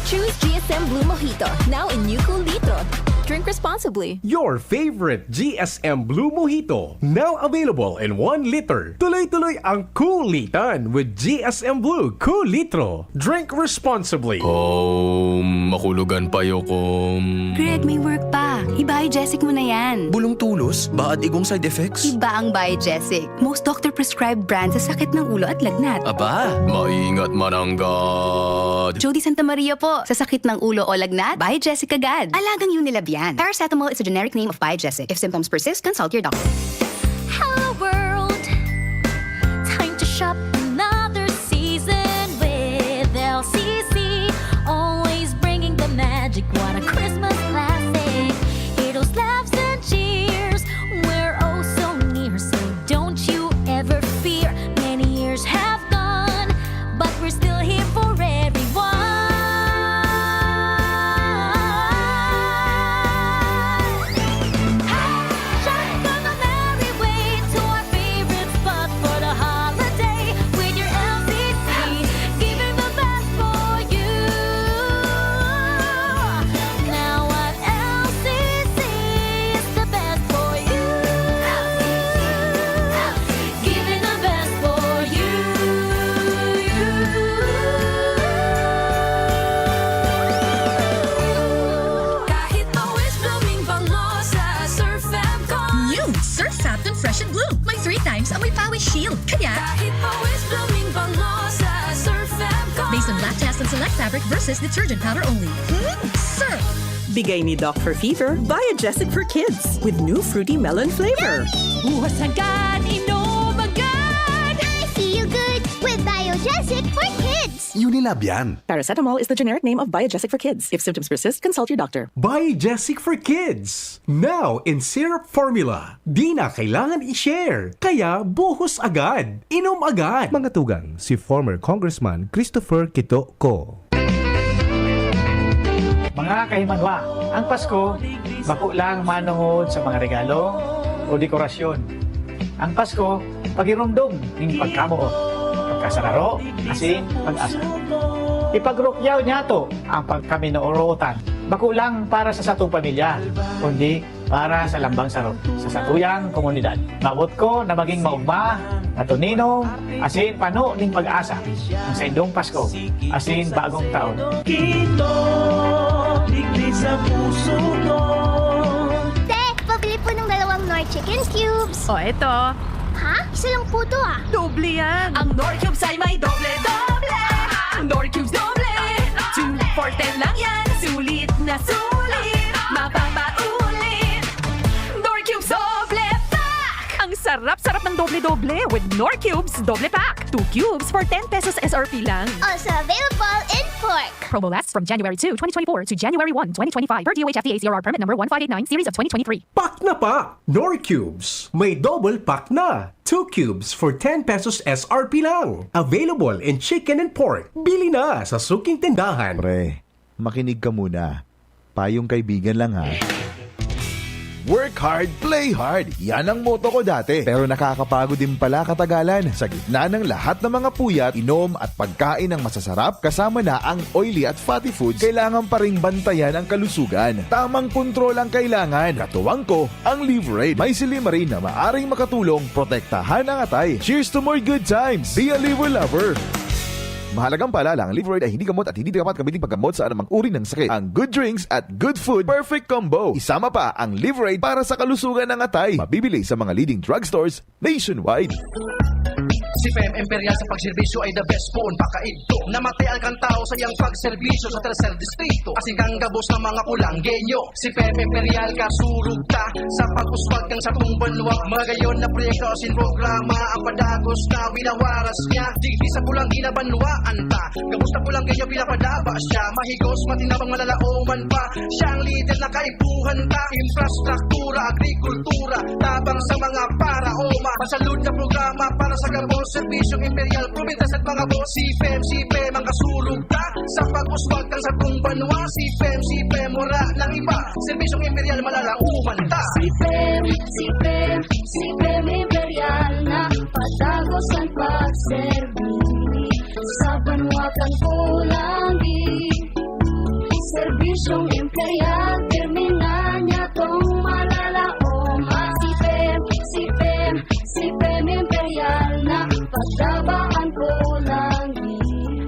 Choose G S M Blue Mojito, now in new Kulitro. Drink responsibly. Your favorite G S M Blue Mojito, now available in one liter. Tuloy-tuloy ang kulitan with G S M Blue Kulitro. Drink responsibly. Kom, makulogan pa yo, kom. Greg, may work pa. I-Biogesic mo na yan. Bulong tulos, baad igong side effects. Iba ang Biogesic. Most doctor-prescribed brand sa sakit ng ulo at lagnat. Aba, maingat mananggad. Jody Santa Maria po. Sa sakit ng ulo o lagnat, Biogesic agad. Alagang Unilab yan. Paracetamol is a generic name of Biogesic. If symptoms persist, consult your doctor. Hello world! Time to shop another season with L C C. Always bringing the magic. What a Christmas classic. Heroes, laughs, and cheers. We're oh so near, so don't you ever fear. Many years have gone, but we're still here for everyone. Hey! Shop on the merry way to our favorite spot for the holiday with your L C C, giving the best for you. Now at L C C, it's the best for you. Giving the best for you. Kahit always blooming bango sa Surf Fab Con. New Surf Fab Con Fresh and Bloom. May three times amoy pawis shield. Kaya kahit always blooming bango sa Surf Fab Con. Based on lab test and select fabric versus detergent powder only. Hmm? Surf! Bigay ni Doc for Fever, Biogesic for Kids with new fruity melon flavor. Buhos agad, inom agad! I feel good with Biogesic for Kids! Unilab yan. Paracetamol is the generic name of Biogesic for Kids. If symptoms persist, consult your doctor. Biogesic for Kids! Now in syrup formula. Di na kailangan i-share. Kaya buhos agad. Inom agad. Mga tugang, si former Congressman Christopher Quito Co. Mga kahimanwa, ang Pasko, bako lang manongod sa mga regalo o dekorasyon. Ang Pasko, pagiromdom ning pagkamoot, pagkasararo, asin pag-asa. Ipagrukyaw niyato ang pagkaminootan, bako lang para sa satong pamilya, kundi para sa lambang saro, sa satuyang komunidad. Mawot ko na maging maogma, matuninong, asin pano nin pag-asa ang saindong Pasko asin Bagong Taon. Quito, digdi sa puso ko. Te, pabili po ng dalawang Knorr Chicken Cubes. O, eto. Ha? Isa lang po to, ah. Doble yan. Ang Knorr Cubes ay may doble-doble. Knorr Cubes doble. Two for ten lang yan. Sulit na sulit. Mapapaulit. Knorr Cubes doble pack. Ang sarap-sarap ng doble. May doble with Knorr Cubes Doble Pack. Two cubes for ten pesos S R P lang. Also available in pork. Promo lasts from January two, twenty twenty-four to January one, twenty twenty-five, per D O H F D A C R R permit number one five eight nine, series of twenty twenty-three. Pack na pack! Knorr Cubes! May double pack na! Two cubes for ten pesos S R P lang. Available in chicken and pork. Bili na sa suking tindahan. Pre, makinig ka muna. Payong kaibigan lang, ha. Work hard, play hard. Yan ang motto ko dati. Pero nakakapagod din pala katagalan. Sa gitna ng lahat ng mga puyat, inom at pagkain ng masasarap, kasama na ang oily at fatty foods, kailangan pa ring bantayan ang kalusugan. Tamang kontrol ang kailangan. Katuwang ko, ang Livraid. May Silymarin na maaring makatulong protektahan ang atay. Cheers to more good times! Be a Liver Lover! Mahalagang paalala, ang Livraid ay hindi gamot at hindi dapat gamitin paggamot sa anumang uri ng sakit. Ang good drinks at good food, perfect combo. Isama pa ang Livraid para sa kalusugan ng atay. Mabibili sa mga leading drugstores nationwide. Si P M Imperial sa pagserbisyo ay the best poon pakaidto. Namatay alkan tao sa iyang pagserbisyo sa tercer distrito. Asin kang gabos ng mga Pulanggenyo. Si P M Imperial kasurog ta sa pag-uswag kan satong banwa. Magayon na proyekto asin programa ang padagos na winawaras niya. Digdi sa Pulanggi na banwaan ta. Gabos na Pulanggenyo pinapadaba siya. Mahigos, matinabang, malalaoman pa. Siya ang lider na kaipuhan ta. Infrastruktura, agrikultura, tabang sa mga paraoma. Masalud na programa para sa gabos. Serbisyong Imperial, probinsya sa mga boss. Si P M, si P M ang kasurog ta sa pag-uswag kan satong banwa. Si P M, si P M, wala nang iba. Serbisyong Imperial, malalaoman ta. Si P M, si P M, si P M Imperial na padagos ang pagserbi sa banwa kan Pulanggi. Serbisyong Imperial, terminal niya tong malalaom. Ah, si P M, si P M, si P M Imperial na pagtabaan ko lang.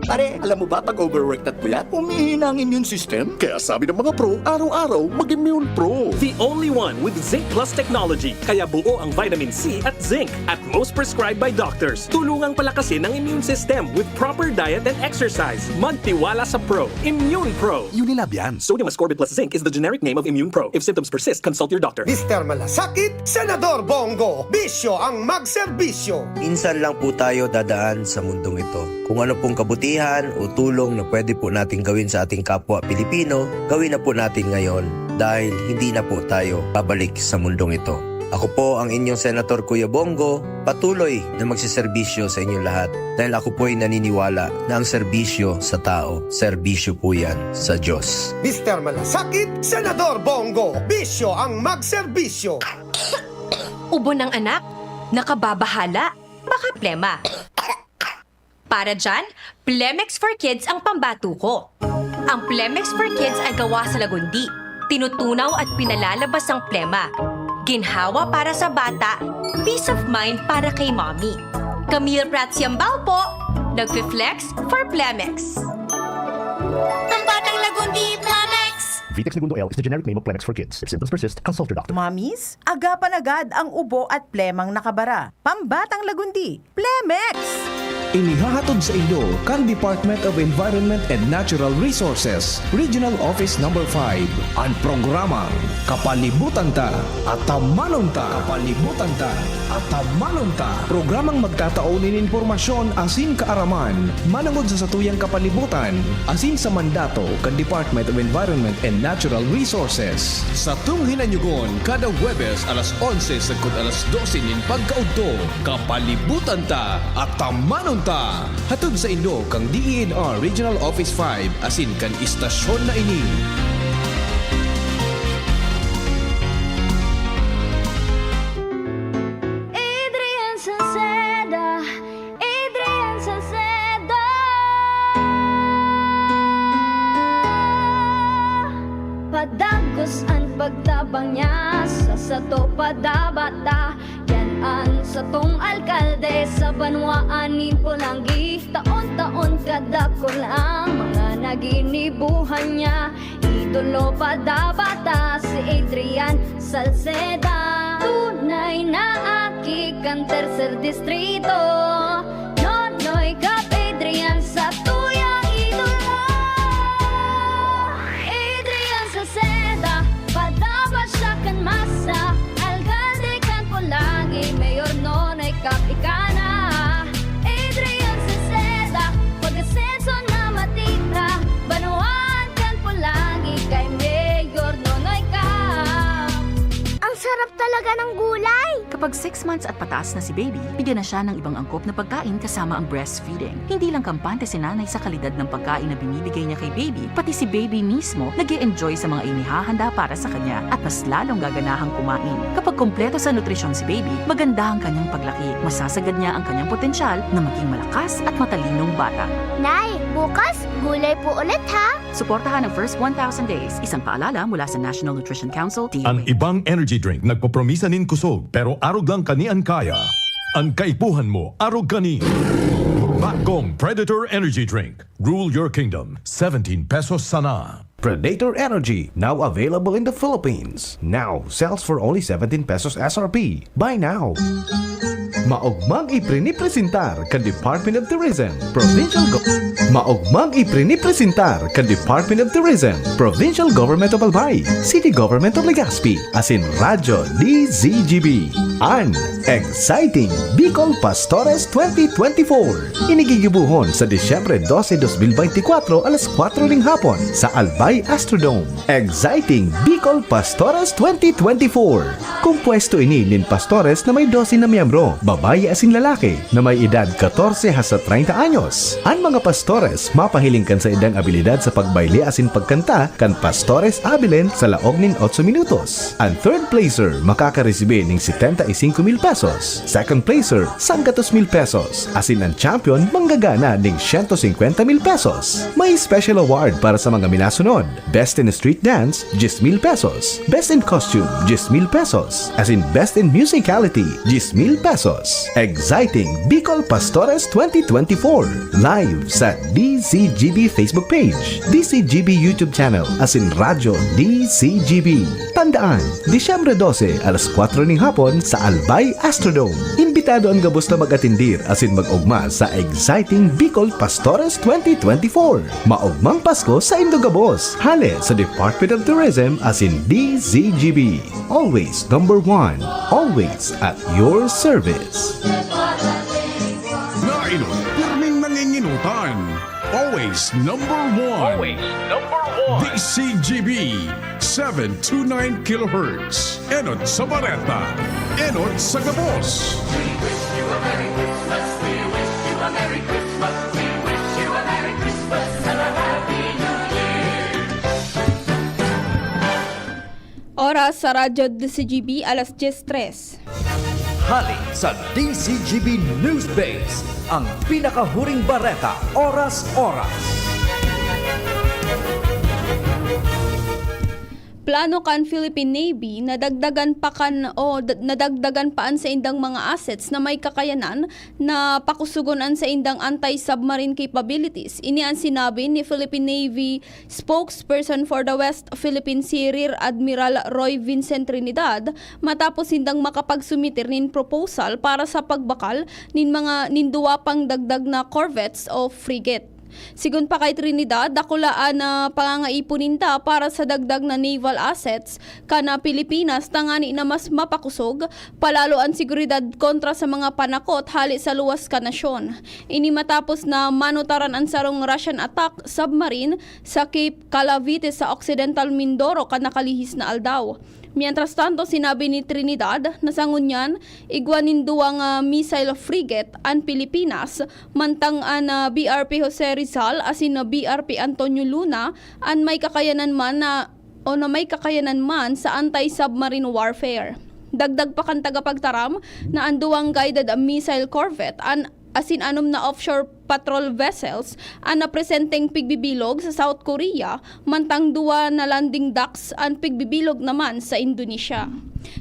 Pare, alam mo ba, pag overwork at puyat, humihina ang immune system. Kaya sabi ng mga pro, araw-araw mag-Immune Pro. The only one with Zinc Plus technology, kaya buo ang vitamin C at zinc at most prescribed by doctors. Tulungang palakasin ang immune system with proper diet and exercise. Magtiwala sa Pro. Immune Pro. Unilab yan. Sodium ascorbate plus zinc is the generic name of Immune Pro. If symptoms persist, consult your doctor. Mister Malasakit, Senador Bongo, bisyo ang magserbisyo. Minsan lang po tayo dadaan sa mundong ito. Kung ano pong kabutihan o tulong na pwede po nating gawin sa ating kapwa Pilipino, gawin na po natin ngayon dahil hindi na po tayo babalik sa mundong ito. Ako po ang inyong Senator Kuya Bongo, patuloy na magseserbisyo sa inyong lahat dahil ako po'y naniniwala na ang serbisyo sa tao, serbisyo po yan sa Diyos. Mister Malasakit, Senador Bongo, bisyo ang magserbisyo. Ubo ng anak? Nakababahala? Baka plema. Para dyan, Plemex for Kids ang pambato ko. Ang Plemex for Kids ay gawa sa lagundi. Tinutunaw at pinalalabas ang plema. Ginhawa para sa bata, peace of mind para kay mommy. Camille Prats Yambao po, nagfi-flex for Plemex. Ang batang lagundi, Plemex! Vitex Negundo L is the generic name of Plemex for Kids. If symptoms persist, consult your doctor. Mommies, agapan agad ang ubo at plemang nakabara. Pambatang lagundi, Plemex! Inihahatod sa inyo kan Department of Environment and Natural Resources, Regional Office Number five, an programang Kapalibutan Ta, Atamanon Ta. Kapalibutan Ta, Atamanon Ta. Programang magtatao nin impormasyon asin kaaraman manongod sa satuyang kapalibutan asin sa mandato kan Department of Environment and Natural Resources. Satong hinanyogon kada Huwebes alas onse sagkod alas dose nin pagkaudto. Kapalibutan Ta, Atamanon Ta! Hatod saindo kan D E N R Regional Office five asin kan istasyon na ini. Adrian Salceda, Adrian Salceda. Padagos an pagtabang niya sa sato padabata. Yan an satong alkalde sa banwaan nin Polangui. Taon-taon kadakul ang mga naginibuhan niya. Idolo pa dapat ta si Adrian Salceda. Tunay na aki kan Tercer Distrito. Nonoy Kap Adrian sa tuyang idolo. Adrian Salceda, padaba siya kan masa. Alkalde kan Polangui, Mayor Nonoy Kap Pag six months at pataas na si baby, bigyan na siya ng ibang angkop na pagkain kasama ang breastfeeding. Hindi lang kampante si nanay sa kalidad ng pagkain na binibigay niya kay baby, pati si baby mismo nag enjoy sa mga inihahanda para sa kanya at mas lalong gaganahang kumain. Kapag kompleto sa nutrisyon si baby, maganda ang kanyang paglaki, masasagad niya ang kanyang potensyal na maging malakas at matalinong bata. Nay, bukas, gulay po ulit ha! Suportahan ang first one thousand days, isang paalala mula sa National Nutrition Council, D O H. Ang ibang energy drink nagpopromisa nin kusog, pero arog lang kani an kaya. An kaipuhan mo, arog kani. Bakong Predator Energy Drink. Rule your kingdom. Seventeen pesos sana. Predator Energy, now available in the Philippines. Now sells for only seventeen pesos S R P. Buy now. Maogmang iprinipresentar kan Department of Tourism, Provincial Go- Maogmang iprinipresentar kan Department of Tourism, Provincial Government of Albay, City Government of Legazpi, asin Radyo D Z G B, an Exciting Bicol Pastores twenty twenty-four. Inigigibohon sa Disyembre dose, dos mil beintikwatro, alas kwatro ning hapon sa Albay Astrodome. Exciting Bicol Pastores twenty twenty-four. Kompuesto ini nin pastores na may dose na miyembro, babayi asin lalaki, na may edad katorse hasta treinta anyos. An mga pastores mapahiling kan saindang abilidad sa pagbayle asin pagkanta kan Pastores Abilene sa laog nin otso minutos. An third placer makakaresibi nin setenta y cinco mil pesos, second placer, sanggatos mil pesos, asin an champion manggagana nin siyento singkwenta mil pesos. May special award para sa mga minasunod: Best in Street Dance, diyes mil pesos; Best in Costume, diyes mil pesos; asin Best in Musicality, diyes mil pesos. Exciting Bicol Pastores twenty twenty-four. Live sa D Z G B Facebook page, D Z G B YouTube channel, asin Radyo D Z G B. Tandaan, Disyembre dose, alas kwatro ning hapon sa Albay Astrodome. Imbitado an gabos na mag-atendir asin mag-ogma sa Exciting Bicol Pastores twenty twenty-four. Maogmang Pasko sa indo gabos, hale sa Department of Tourism asin D Z G B. Always number one. Always at your service. Nainot, pirming nanginginutan. Always number one. Always number one. D Z G B, seven two nine kilohertz. Enot sa Bareta. Enot sa Gabos. Oras sa Radyo D Z G B, alas dyes tres. Hale sa D Z G B News Base, ang pinakahuring bareta, oras-oras. Plano kan Philippine Navy na dagdagan pa kan o d- nadagdagan pa an saindang mga assets na may kakayanan na pakusugon an saindang anti-submarine capabilities. Ini an sinabi ni Philippine Navy Spokesperson for the West Philippine Sea, Rear Admiral Roy Vincent Trinidad, matapos sindang makapagsumitir nin proposal para sa pagbakal nin mga nin duwa pang dagdag na corvettes o frigate. Sigon pa kay Trinidad, dakula an ah, pangangaipon ninda para sa dagdag na naval assets kan ah, Pilipinas tangani na mas mapakosog palalo an seguridad kontra sa mga panakot hale sa luwas kan nasyon. Ini matapos na manutaran an sarong Russian attack submarine sa Cape Calavite sa Occidental Mindoro kan nakalihis na aldaw. Mientras tanto, sinabi ni Trinidad na sa ngunyan, igwa nin duwang ah, missile frigate an Pilipinas, mantang an ah, B R P Jose Rizal asin ah, B R P Antonio Luna an may kakayanan man na o na may kakayanan man sa anti-submarine warfare. Dagdag pa kan tagapagtaram na an duwang guided missile corvette an asin anom na offshore patrol vessels an napresenteng pigbibilog sa South Korea, mantang duwa na landing docks an pigbibilog naman sa Indonesia.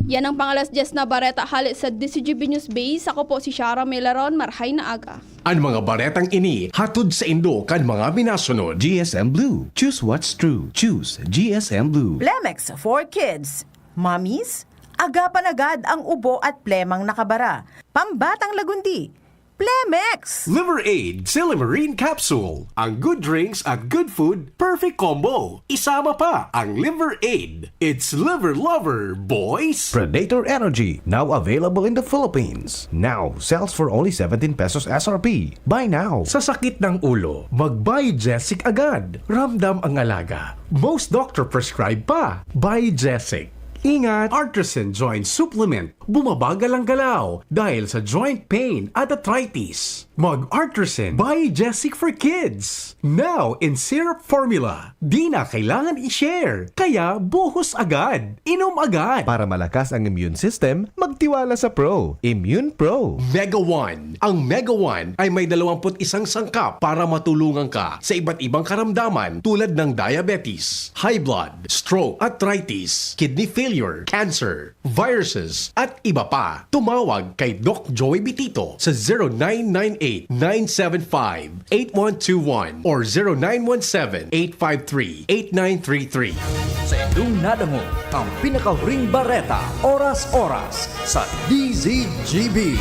Yan ang pangalas dyes na bareta hale sa D Z G B News Base. Ako po si Shara Melaron. Marhay na aga. An mga baretang ini hatod sa indo kan mga minasunod. G S M Blue. Choose what's true. Choose G S M Blue. Plemex for Kids. Mommies, agapan agad ang ubo at plemang nakabara. Pambatang lagundi. Plemex! Liver Aid Silymarin Capsule. Ang good drinks at good food, perfect combo. Isama pa ang Liver Aid. It's Liver Lover, boys! Predator Energy, now available in the Philippines. Now sells for only seventeen pesos S R P. Buy now. Sa sakit ng ulo, mag-Biogesic agad. Ramdam ang alaga. Most doctor prescribe pa. Biogesic. Ingat! Artisan Joint Supplement. Bumabagal ang galaw dahil sa joint pain at arthritis. Mag-Artisan by Jessic for Kids. Now in syrup formula. Di na kailangan i-share. Kaya buhos agad. Inom agad. Para malakas ang immune system, magtiwala sa Pro. Immune Pro. Mega One. Ang Mega One ay may dalawampu't isang sangkap para matulungan ka sa iba't ibang karamdaman tulad ng diabetes, high blood, stroke, arthritis, kidney failure, cancer, viruses, at iba pa. Tumawag kay Doc Joey Bitito sa zero nine nine eight nine seven five eight one two one or zero nine one seven eight five three eight nine three three. Sa indong nadangog ang pinakahuring bareta, oras-oras sa D Z G B.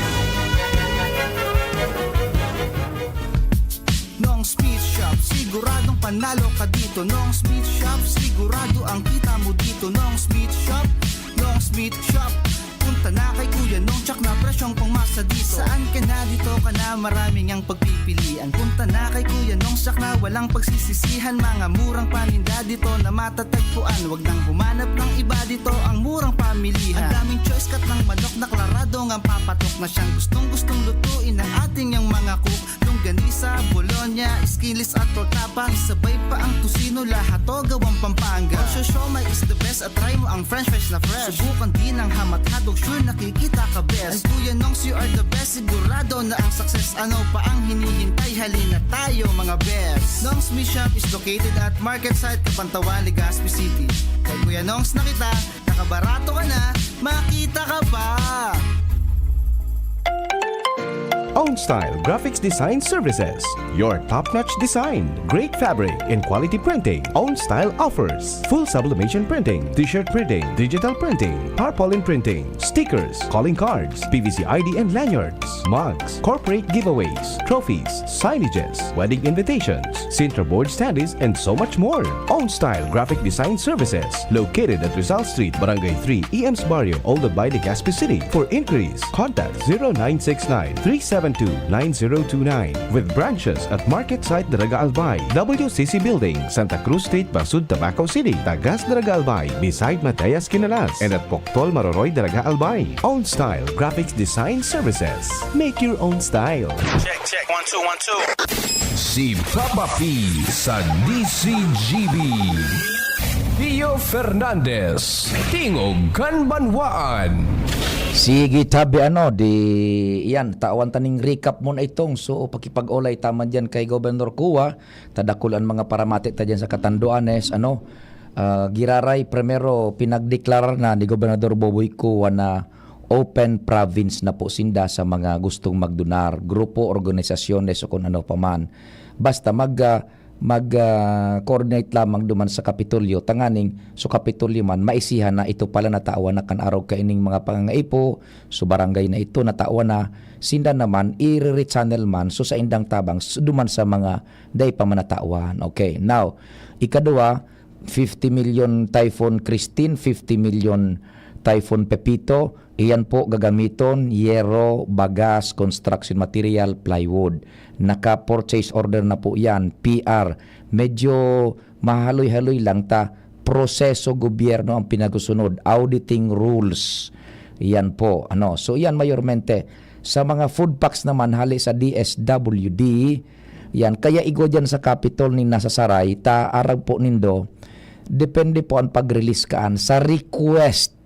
Nong's Meat Shop, siguradong panalo ka dito. Nong's Meat Shop, sigurado ang kita mo dito. Nong's Meat Shop, Nong's Meat Shop. Punta na kay Kuya Nong, tsak na presyong pangmasa dito. Saan ka na, dito ka na, maraming ang pagpipilian. Punta na kay Kuya Nong, tsak na walang pagsisisihan. Mga murang paninda dito na matatagpuan. Wag nang humanap ng iba dito, ang murang pamilihan. Ang daming choice cut ng manok na klaradong ang papatok na siyang gustong-gustong lutuin ng ating yang mga cook. Longganisa, bologna, skinless at torta pa. Isabay pa ang tocino, lahat to gawang Pampanga. Osyo Siomai is the best at try mo ang french fries na fresh. Subukan din ang hamat hotdog, sure nakikita ka best. And Kuya Nongs, you are the best, sigurado na ang success. Ano pa ang hinihintay? Halina tayo mga best. Nongs Meat Shop is located at Market Site, Kapantawan, Legazpi City. Kay Kuya Nongs na kita, nakabarato ka na, makita ka pa! Own Style Graphics Design Services. Your top-notch design, great fabric, and quality printing. Own Style offers full sublimation printing, t-shirt printing, digital printing, tarpaulin printing, stickers, calling cards, P V C I D and lanyards, mugs, corporate giveaways, trophies, signages, wedding invitations, Sintra board standees, and so much more. Own Style Graphic Design Services, located at Rizal Street, Barangay three, E M's Barrio, Old Albay, Legazpi City. For inquiries, contact zero nine six nine, three seven two, nine zero two nine. With branches at Market Site, Daraga Albay, W C C Building, Santa Cruz Street, Basud, Tabaco City, Tagas, Daraga Albay, beside Mateas Quinalas, and at Poctol Maroroy, Daraga Albay. Own Style Graphics Design Services. Make your own style. Check, check. One, two, one, two. Si Papa P sa D Z G B. Theo Fernandez, Tingog kan Banwaan. Sige, tabi ano, di, yan, tawan ta ning recap muna itong. So, pakipag-olay ta man dyan kay Governor Cua, ta dakul an mga paramati ta dyan sa Catanduanes, ano, ah, giraray, primero, pinagdeklarar na ni Gobernador Boboy Cua na open province na po sinda sa mga gustong magdonar, grupo, organisasyones o kung ano pa man. Basta mag, ah, mag, ah, coordinate lamang duman sa Kapitolyo, tanganing so Kapitolyo man, maisihan na ito pala natawan na kan arog kaining mga pangangaipo, so barangay na ito natawan na, sinda naman, i-rechannel man, so sa indang tabang, s-, duman sa mga dai pa man natawan. Okay, now, ikaduwa, fifty million Typhoon Christine, fifty million Typhoon Pepito, iyan po gagamiton, yero, bagas, construction material, plywood. Naka-purchase order na po yan, P R. Medyo mahaloy-haloy lang ta, proseso gobyerno ang pinagsusunod, auditing rules. Yan po, ano. So, yan mayormente. Sa mga food packs naman, hali sa D S W D, yan. Kaya igwa dyan sa Capitol ni nasa Saray, ta arag po nindo, depende po ang pag-release kaan sa request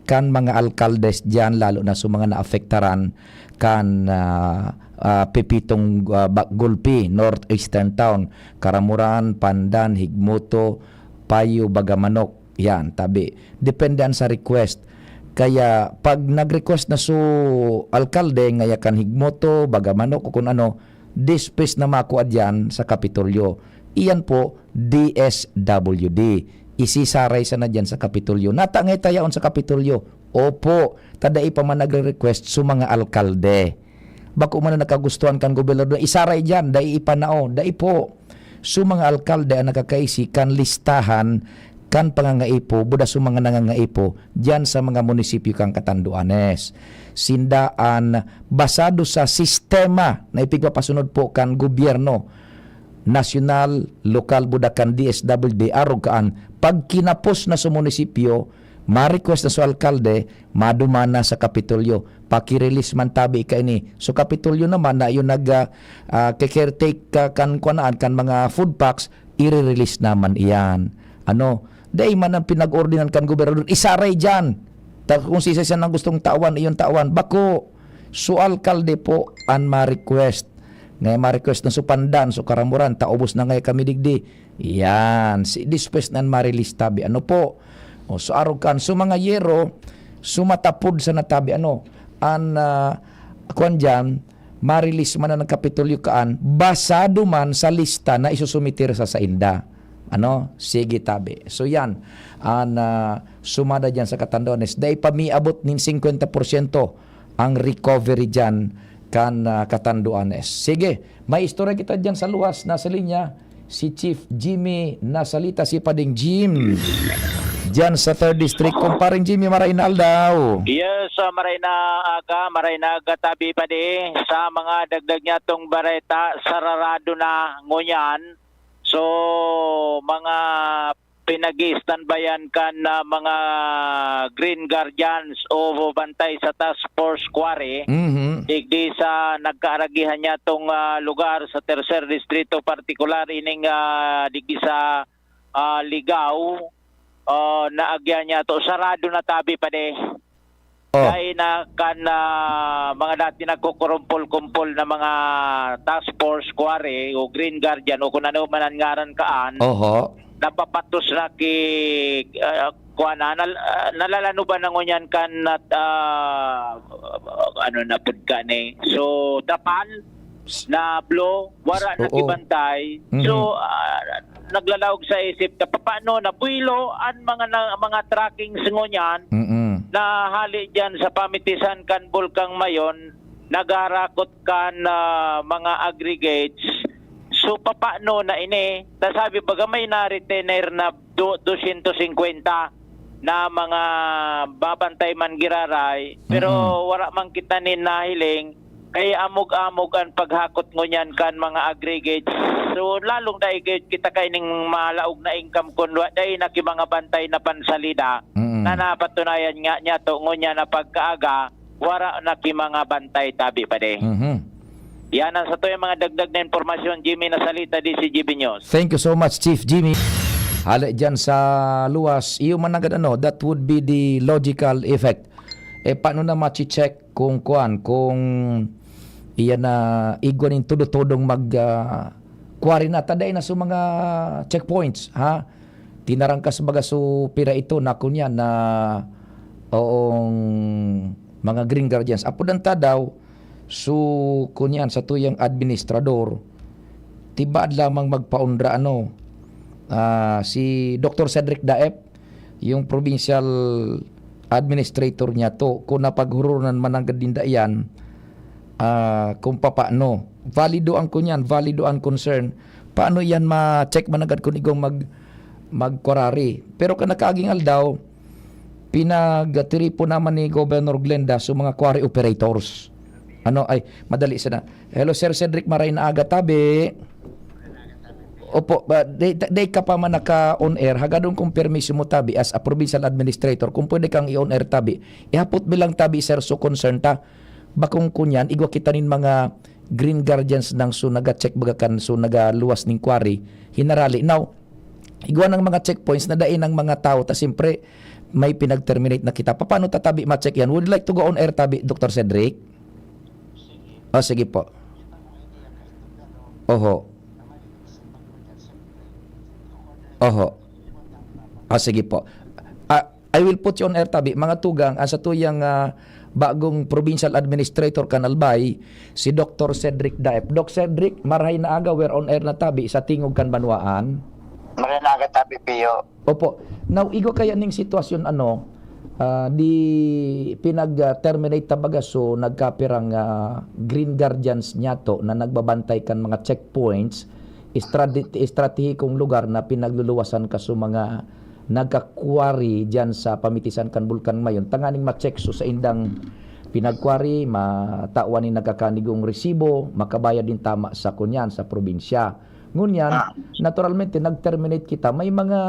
kan mga alkaldes diyan, lalo na sa mga naapektaran kan, ah, ah, Pepitong, ah, ba-, Gulpi, Northeastern Town, Caramoran, Pandan, Higmoto, Payo, Bagamanok. Yan, tabi. Depende an sa request. Kaya pag nag-request na su alkalde, ngaya kan Higmoto, Bagamanok, o kung ano, dispis na makua diyan sa Kapitolyo. Iyan po, D S W D. Isisaray sana diyan sa Kapitolyo. Natangay ta yaon sa Kapitolyo. Opo, ta dai pa man nagre-request su mga alkalde. Bako man na nakagustuhan kan gobernador, isaray diyan, dai ipanao, dai po. Su mga alkalde ang nakakaisi kan listahan kan pangangaipo, buda su mga nangangaipo diyan sa mga munisipyo kan Catanduanes. Sinda an basado sa sistema na ipigpapasunod po kan gobyerno, nasyonal, lokal, buda kan D S W D, arog kaan, pag kinapos na sa munisipyo, ma-request na su alkalde, maduman na sa Kapitolyo. Paki-release man tabi kaini. So, Kapitolyo naman na yung nag, ah, ah, ke-caretake ka kan, kuwanaan, kan mga food packs, i-release naman iyan. Ano, dai man ang pinag-ordinan kan gobernador, isaray diyan. Ta-, kung sisay siya nang gustong tawan, iyon tawan. Bako, su alkalde po an ma-request. Ngaya ma-request na su pandan, su karamuran, ta ubos na ngaya kami digdi. Yan, si, despues nan ma-release tabi. Ano po? O, so arog kan, so mga yero, sumatapod sa natabi. Ano? An, ah, kwan diyan, ma-release man ang Kapitolyo kaan, basado man sa lista na isusumiter sa sainda. Ano? Sige tabi. So yan, an, ah, sumada diyan sa Catanduanes. Dai pa miabot nin singkwenta porsyento ang recovery diyan kan, ah, Catanduanes. Sige, may istorya kita diyan sa luwas, nasa linya si Chief Jimmy Nasalita, si Pading Jim. Diyan sa third District, kumparing Jimmy, maray na aldaw. Yes, ah, maray na aga, maray na aga tabi padi. Sa mga dagdag niya tong bareta, sararado na ngunyan. So, mga pinag-i-standbayan kan, ah, mga Green Guardians o bantay sa Task Force Quarry, Mhm. digdi sa nagkaaragihan niya tong, ah, lugar sa Tercer Distrito, partikular ining, ah, digdi sa, ah, Ligao, ah, naagyan niya to. Sarado na tabi padi. Oh. Dai na kan, ah, mga dati nagkukurumpol-kumpol na mga task force, kuwari, o Green Guardian, o kung ano man ang ngaran kaan, Oho. napapatos na ki, ah, kuwan na, nal-, ah, nalalanoban na ngunyan kan nat-, ah, ano na pud ka ni. So, dapan, na blue, wara na Oo. kibantay. Mhm. So, ah, naglalaog sa isip ta, papaano nabuwelo an mga na, mga truckings ngunyan Mm. na hali diyan sa pamitisan kan Bulkang Mayon, nagharakot kan, ah, mga aggregates. So, papaano na ini? Ta sabi, baga may na-retainer na do-, dosyentos singkwenta na mga babantay man giraray, pero Mm. wara man kita nin nahiling, kaya amog-amog an paghakot ngunyan kan mga aggregates. So, lalong dai gayud kita kaining malaog na income kun wa-, dai na ki mga bantay na pansalida Mm. na napatunayan nga niya to ngunyan na pagkaaga, wara na ki mga bantay tabi pa di. Mhm. Yan ang satuyang mga dagdag na impormasyon, Jimmy Nasalita, D C G B News. Thank you so much, Chief Jimmy. Hale dyan sa luwas, iyo man agad ano, that would be the logical effect. Eh, paano na machi-check kung kuwan, kung iyan na igwa nin todo-todong mag, ah, quarry na, ta dai na sa mga checkpoints, ha? Tinarangkas baga so pira ito na kunyan na, oong mga Green Guardians. Apod ang ta daw, so kunyan sa tuyang administrador, tibaad lamang magpaundra, ano, ah, si Doktor Cedric Daep, yung provincial administrator niya to, kung napaghururanan man ang gadinda iyan, ah, kung papaano. Valido ang kunyan, valido ang concern. Paano iyan ma-check man agad kung igong mag-, mag-quarry? Pero kan nakaaging aldaw, pinagtiripon naman ni Governor Glenda sa mga quarry operators. Ano, ay, madali sana. Hello, Sir Cedric, maray na aga, tabi. Opo, ba, di, di ka pa man naka-on air, hagadon kong permiso mo, tabi, as a provincial administrator, kung pwede kang i-on air, tabi, ihapot mi lang, tabi, sir, so concern ta. Bakong kunyan, igwa kita nin mga Green Guardians nang so naga-check baga kan so nagaluwas ning quarry, hinarali. Now, igwa ng mga checkpoints na dai ng mga tao, ta siyempre, may pinag-terminate na kita. Paano ta, tabi, ma-check yan? Would you like to go on air, tabi, Doktor Cedric? Oh, sige po. Oho. Oho. Ah, sige po. Ah, I will put you on air, tabi. Mga tugang, ang satuyang, ah, bagong provincial administrator kan Albay, si Doktor Cedric Daep. Doc Cedric, marahay na aga, we're on air na, tabi, sa Tingog kan Banwaan. Marahay na aga, tabi, Pio. Opo. Now, igwa kaya ning sitwasyon, ano, ah, di pinag, ah, terminate ta baga, so nagkapirang, ah, Green Guardians niyato na nagbabantay kan mga checkpoints, estrate-, estratehikong lugar na pinagluluwasan ka sa mga nagka-quarry diyan sa pamitisan kan Bulkan Mayon, tanganing ma-check so saindang pinag-quarry, matawan nin nagkakanigong resibo, makabayad din tama sa kunyan, sa probinsya. Ngunyan, Ah. naturalmente, nag-terminate kita. May mga,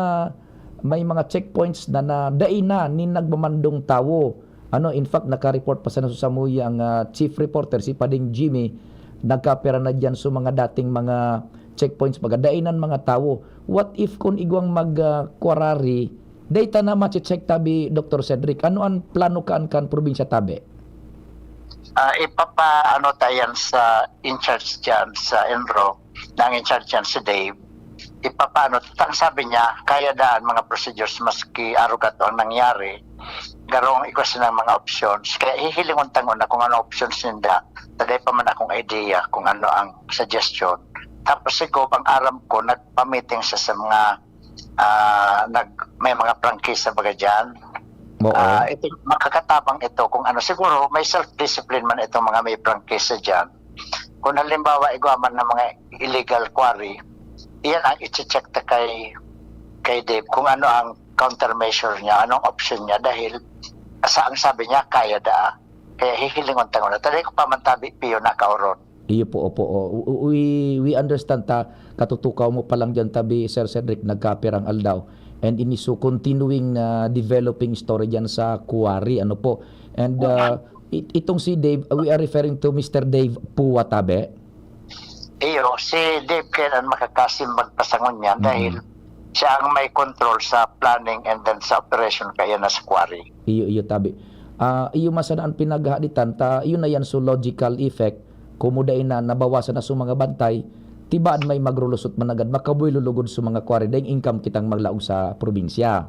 may mga checkpoints na, na dai na nin nagmamandong tawo. Ano, in fact, naka-report pa sana sa samuya ang, ah, chief reporter, si Pading Jimmy, nagkapira na diyan sa mga dating mga checkpoints, baga dai nan mga tawo. What if kun igwang mag, ah, quarry, dai ta na mache-check tabi, Doktor Cedric? Ano an plano kan, kan probinsya tabi? Ah, ipapa-, ano ta yan sa in charge dyan, sa ENRO, na ang in charge dyan si Dave. Ipapaano, ta-, ang sabi niya, kaya daan mga procedures maski aruga to ang nangyari. Garo ang igwa sinang mga options. Kaya hihilingon ta nguna kung ano options ninda. Ta dai pa man akong idea kung ano ang suggestion. Tapos si Gob, ang aram ko, nagpa-meeting siya sa mga, ah, nag-, may mga prangkisa baga dyan. Oo. Ah, ito, makakatabang ito kung ano. Siguro, may self-discipline man itong mga may prangkisa dyan. Kung halimbawa, igwa man ng mga illegal quarry, iyan ang iche-check ta kay, kay Dave kung ano ang countermeasure niya, anong option niya, dahil sa ang sabi niya, kaya daa. Kaya hihilingon ta nguna. Ta dai ko pa man tabi, Pio, nakaoron. Iyo po, opo, o. U-, u-, we, we understand ta, katutukaw mo pa lang diyan tabi, Sir Cedric, nagkapirang aldaw. And ini so continuing na developing story diyan sa quarry, ano po. And, ah, it-, itong si Dave, we are referring to Mister Dave Pua tabi? Iyo, si Dave kailan makakasimbag pa sa ngunyan Mm. dahil siya ang may control sa planning and then sa operation kaya na sa quarry. Iyo, iyo, tabi. Ah, iyo man sana an pinaghahaditan ta, iyo na yan, so logical effect, kung mo dai na nabawasan na so mga bantay, tibaan may maglulusot managad, makabuy lulugod so mga quarry, daing income kitang maglaog sa probinsya.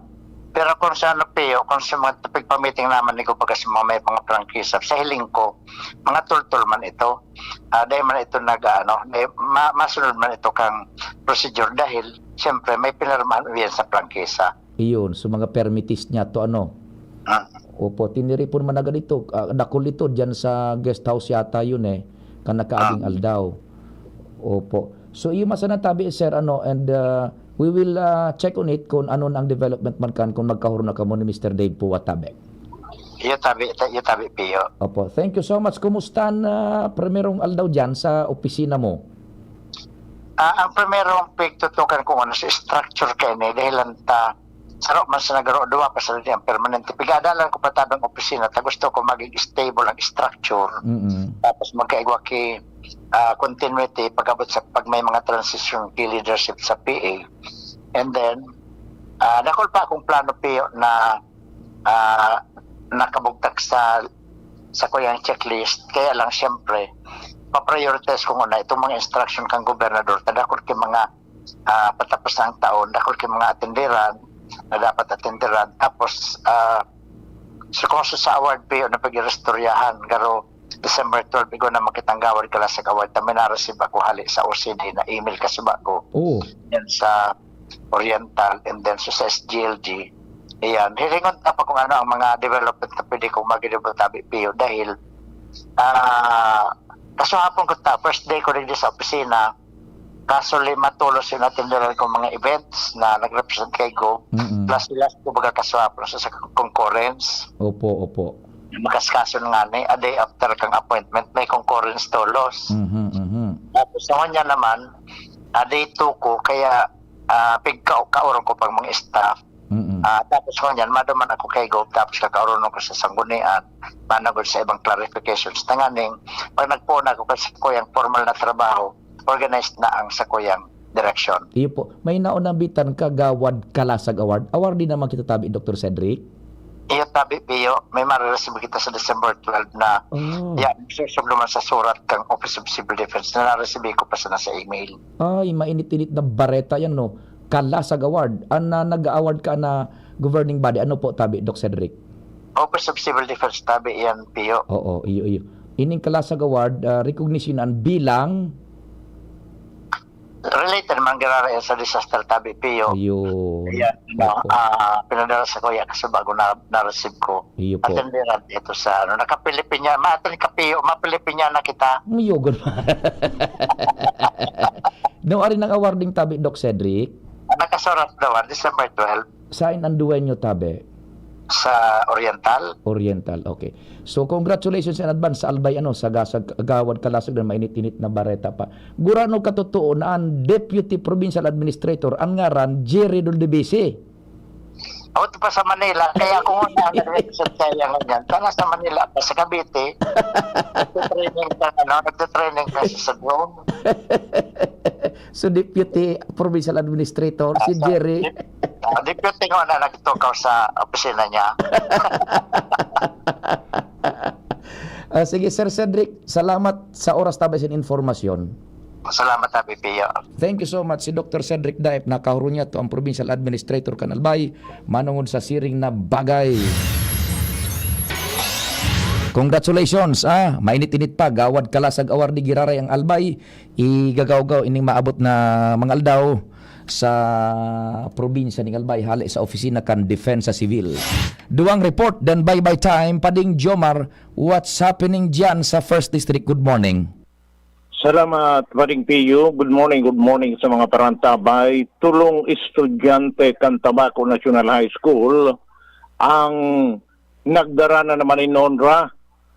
Pero kung sa ano, Pio, kung sa mga pagpamiting naman ni kumbaga sa mga may mga prangkisa, sa hiling ko, mga tultol man ito. Ah, dahil man ito nag, ano, dahil ma-, masunod man ito kang procedure dahil, siyempre, may pinirmahan yan sa prangkisa. Iyon, so mga permitis niya to, ano? Ah. Opo, tiniripon man agad ito. Ah, dakul ito, dyan sa guest house yata yun eh, kan nakaaging Ah. aldaw. Opo. So, iyo man sana tabi, sir, ano, and, ah, we will, ah, check on it kung ano na ang development man kan, kung magkahuro na kamo ni Mister Dave Pua tabi. Iyo tabi, ta-, iyo tabi, Pio. Opo. Thank you so much. Kumusta na primerong aldaw dyan sa opisina mo? Ah, ang primerong pigtutukan ko nguna sa structure kaini, dahil lang ta, saro man sa nagaro, duwa pa sa ang permanente. Pigadalan ko pa tabang opisina, ta gusto ko maging stable ang structure. Mm-mm. Tapos magkaigwa ki, ah, continuity pag-abot sa pag may mga transition ki leadership sa P A. And then, ah, dakul pa akong plano, Pio, na, ah, nakabugtak sa, sa kuyang checklist. Kaya lang, siyempre, pa-prioritize ko muna itong mga instruction kang gobernador. Ta dakul ki mga, ah, patapos na ang taon, dakul ki mga atenderan na dapat atenderan. Tapos, ah, sa koso sa award, Pio, na pag-iristoryahan, garo December twelve, igwa na makitang gawad kalasag award, ta may na-receive ako hali sa O C D na email kasuba ko. Oo. Yan sa Oriental, and then sa, sa S G L G. Ayan. Hilingon ta pa kung ano ang mga development na pwede kong magidebutabi, Pio, dahil, ah, kasuhapon ko ta, first day ko digdi sa opisina, kaso lima tolos yung atenderan kong mga events na nag-represent kay Go, Mm-mm. plus sila, kumbaga, kasuhapon sa, sa concurrence. Opo, opo. Makaskason nga ni, a day after kang appointment, may concurrence tolos. Mhm, mhm. Tapos, sa kanya naman, a day two ko, kaya, ah, pigka-, kaurong ko pang mga staff. Mm-mm. Ah, tapos ngunyan, maduman ako kay Gob, tapos kakaoronon ko sa Sanggunian, managod sa ibang clarifications. Tanganing, pag nagpoon ako kasi kuyang formal na trabaho, organized na ang sakuyang direksyon. Iyo po. May naunambitan ka, Gawad Kalasag Award. Award din naman kita tabi, Doktor Cedric? Iyo tabi, Pio. May marireceive kita sa December twelve na Oh. yan, susog naman sa surat kang Office of Civil Defense na naresibi ko pa sana sa email. Ay, mainit-init na bareta yan, no? Kalasag Award. An, ah, nag-award ka na governing body. Ano po, tabi, Doc Cedric? Office of Civil Defense tabi yan, Pio. Oo, iyo, iyo. Ining Kalasag Award, ah, recognition an bilang Related man gira yan sa disaster tabi, Pio. Ayun. Ayan, ano, Opo. ah, pinadala sa kuya kasi bago na, na-receive ko. Iyo po. Atenderan ito sa, ano, naka-Pilipinya-, ma-, atin ka, Pio, ma-Pilipinyana kita. Mayogon. No, ari nang awarding tabi, Doc Cedric? Nakasurat daw, ah, December twelve. Sain ang duwenyo, tabi? Sa Oriental. Oriental, okay. So, congratulations in advance sa Albay, ano, sa Gasag, Gawad Kalasag na mainit-init na bareta pa. Gurano katotoo na ang Deputy Provincial Administrator, ang ngaran, Jerry Doldevisi. Ako pa sa Manila, kaya ako nga na nag-represent kaya ngunyan. Tanga sa Manila pa, sa Cavite. Nagtitraining ka, ano, nagtitraining ka sa drone. So, Deputy Provincial Administrator, si Ah, so, Jerry. dep-, ah, deputy ko na nagtukaw sa opisina niya. Ah, sige, Sir Cedric, salamat sa oras tabay sin informasyon. Salamat, Abi Pio. Thank you so much. Si Doctor Cedric Daep, nakahurunyato ang Provincial Administrator kan Albay, manungod sa siring na bagay. Congratulations, ah. Mainit-init pa, Gawad Kalasag Award ni giraray ang Albay. Igagawgaw ining maabot na mga aldaw sa probinsya ning Albay, hale sa opisina kan Defensa Civil. Duwang report, then bye-bye time. Pading Jomar, what's happening dyan sa First District? Good morning. Salamat, Paring Pio. Good morning, good morning sa mga parantabay. Tulong estudyante kan Tabaco National High School ang nagdara na naman in honra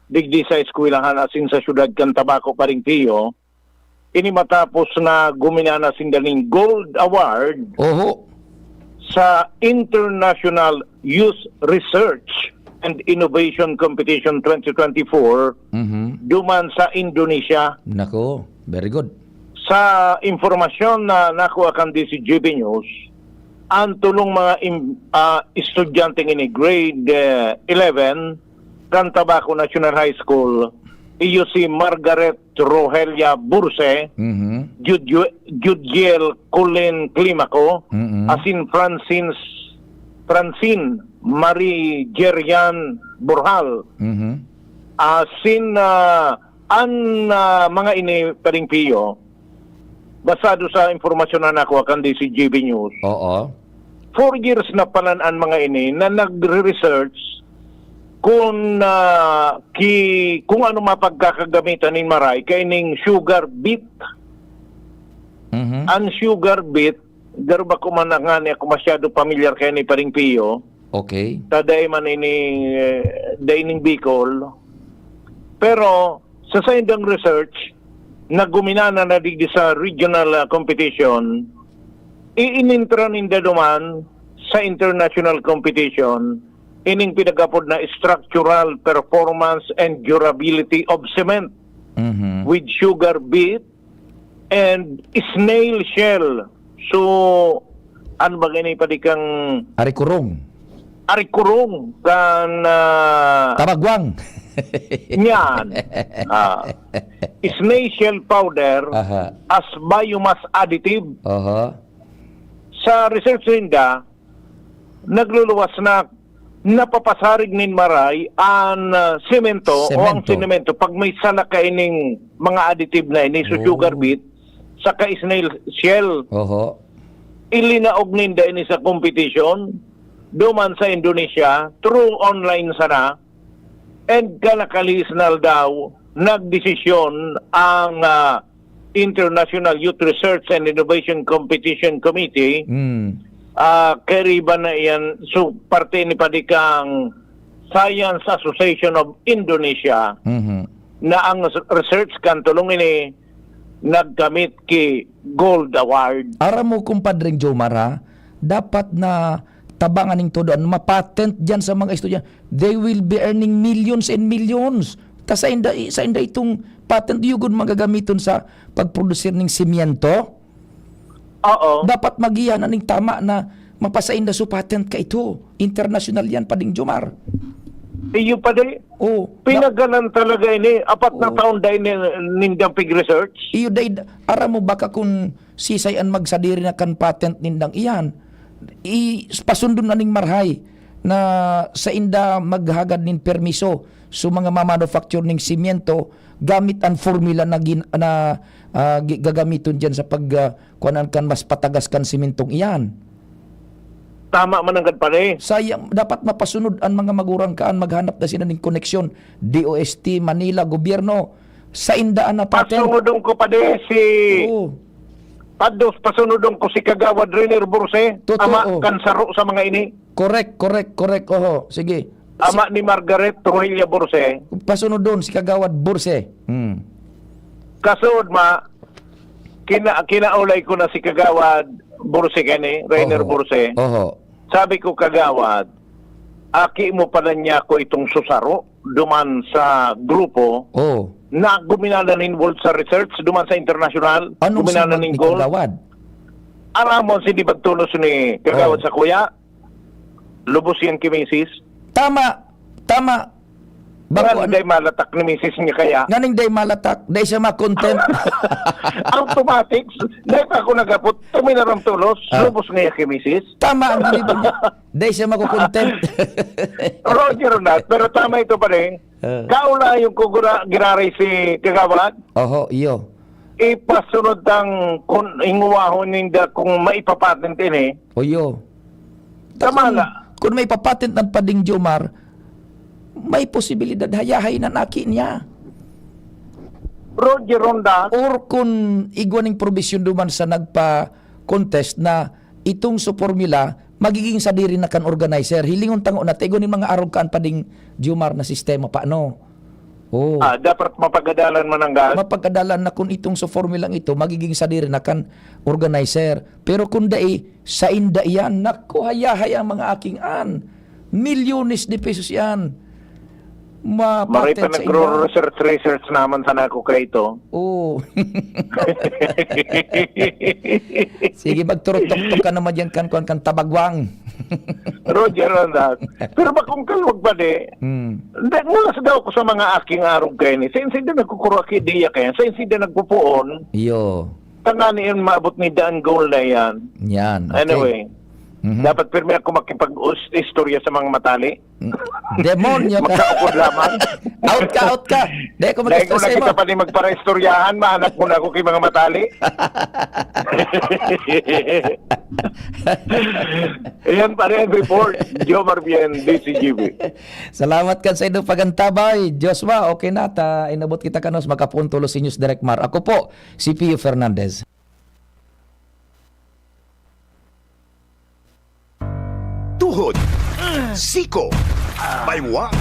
digdi sa eskwelahan asin sa syudad kan Tabaco, Paring Pio. Ini matapos na guminana sinda ning Gold Award Oho. sa International Youth Research and Innovation Competition twenty twenty-four Mhm. duman sa Indonesia. Nako, very good. Sa impormasyon na nakuha kan D C G B News, ang tulong mga im- ah, estudyante ini grade eh, eleven kan Tabaco National High School, iyo si Margaret Rogelia Burse, Mhm. Judju- Judiel Colin Climaco, Mhm. asin Francine, Francine Marie Jerian Burhal. Mhm. Asin ah, an ah, mga ini, Paring Pio, basado sa impormasyon na nakuha kan D C G B News, Oo. four years na palan an mga ini na nagre-research kung ah, ki, kung ano mapagkakagamitan nin maray kaining sugar beet. Mhm. An sugar beet, garo ba ko man ngani ako masyado pamilyar kay ni Paring Pio, Okay. ta dai man ini, eh, dai ning Bicol. Pero sa saindang research, na guminana na digdi sa regional ah, competition, iinintra ninda duman sa international competition ining pinagapod na structural performance and durability of cement Mhm. with sugar beet and snail shell. So, ano ba gani, Padi, kang Arikurong. Arikurong kan ah, Tabagwang. Niyan. Ah, snail shell powder Aha. as biomass additive. Aha. Sa research ninda, nagluluwas na napapasarig nin maray an ah, semento o ang Semento. Semento pag may sala kaining mga additive na ini, so Oh. sugar beet, saka snail shell. Oho. Ilinaog ninda ini sa competition duman sa Indonesia through online sana, and kan nakalihis na aldaw, nagdesisyon ang ah, International Youth Research and Innovation Competition Committee, Mm. ah, kaiba na iyan, so parte ni Padi kang Science Association of Indonesia, Mhm. na ang research kan tulong ini nagkamit ki Gold Award. Aram mo, Kumpadring Jomar, ha? Dapat na tabangan ning todo an mapatent diyan sa mga estudyante. They will be earning millions and millions. Ta sainda, sainda itong patent, iyo gud magagamiton sa pagprodusir ning semento. Oo. Dapat magiya na ning tama na mapasainda su patent ka ito. International yan, Pading Jomar. Iyo, Padi. Oh, Pinagalan talaga ini. Apat na Oo. taon dai ni, nindang pig-research. Iyo, dai, aram mo baka kung sisay an magsadiri na kan patent nindang iyan, i-, pasundon na ning marhay na sainda maghagad nin permiso sa mga mamanufacture ning semento gamit an formula na, gin, na ah, gi- gagamiton diyan sa pag ah, kuanan kan mas patagas kan sementong iyan. Tama man nanggad, Padi. Sayang, dapat mapasunod an mga magurang kaan, maghanap na sila ning koneksyon, D O S T, Manila, gobyerno, sainda an na patent. Pasunodon ko, Padi, si Oo. Pados, pasunodon ko si Kagawad Renier Burse, Totoo. ama kan saro sa mga ini. Correct, correct, correct. Oho, sige. Ama ni Margaret Trujillo Burse. Pasunodon si Kagawad Burse. Hmm. Kasuod ma, kina, kinaulay ko na si Kagawad Burse kani, Renier Oho. Burse. Oho. Sabi ko, "Kagawad, aki mo pala niya ko itong susaro duman sa grupo Oh. na guminanan involved sa research duman sa international, Anong guminanan simbag ning ni gold." Kagawad? Aramon, sini pagtulos ni Kagawad Oh. sa kuya, lubos yan ki misis. Tama. Tama. Bako Nganing ano day malatak ni misis niya kaya. Nganing day malatak, day siya ma-content. Automatic, day pa ako nagapot, tuminaram tulos, Ah. lubos niya ki misis. Tama ang ginibo niya. Day siya mako-content. Roger on that, pero tama ito pa rin. Ah. Kaulayon ko gura-, giraray si Kagawad. Oho, iyo. Ipasunod tang kun, ingwahon ninda kung maipapatent ini. Oyo. Tama Kung, na. kung may papatent ng Pading Jomar, may posibilidad hayahay na naki niya. Roger Ronda. Or kung igwa ning probisyon duman sa nagpa-contest na itong sa formula, magiging sadiri na kan organizer. Hilingon tango na, tigo ning mga arog kan Pading Jomar na sistema pa, ano? Oh. Ah, dapat mapagadalan man ang gas. Mapagadalan na kung itong sa formulang ito, magiging sadiri na kan organizer. Pero kung dai, sainda iyan, naku, hayahay ang mga aking an. Milyones de pesos yan. Maray pa Mapatent sa inda. Nagro-research, research naman sana ako kay ito. Oo. Sige, magturok-tuktok ka naman dyan kan, kan, kan Tabagwang. Roger on that. Pero bakong kalwag pa di, Hmm. da-, nalasgaw ko sa mga aking arog kayo ni. Sa insinda nagkukuro aki diya kaya, sa insinda nagpupuon, Iyo. Tangani yun, maabot ni daan goal na yan. Yan, okay. Anyway, Mhm. dapat pirmi ako makipag-istorya sa mga matali. Mm. Demonyo ka. Magkaukod lamang. Out ka, out ka. Dahil ko Dahil ko mag-istorya nakita mo. pa ni magparaistoryahan, mahanap mo na ako kay mga matali. Ayan pa rin ang report. Jomar Bien, D C G B. Salamat kan sa inyong pagantabay. Joshua, okay na. Ta, inabot kita kanos, makapuntulo si News Direct Mar. Ako po, si Pio Fernandez. Tuhod, siko, baywa,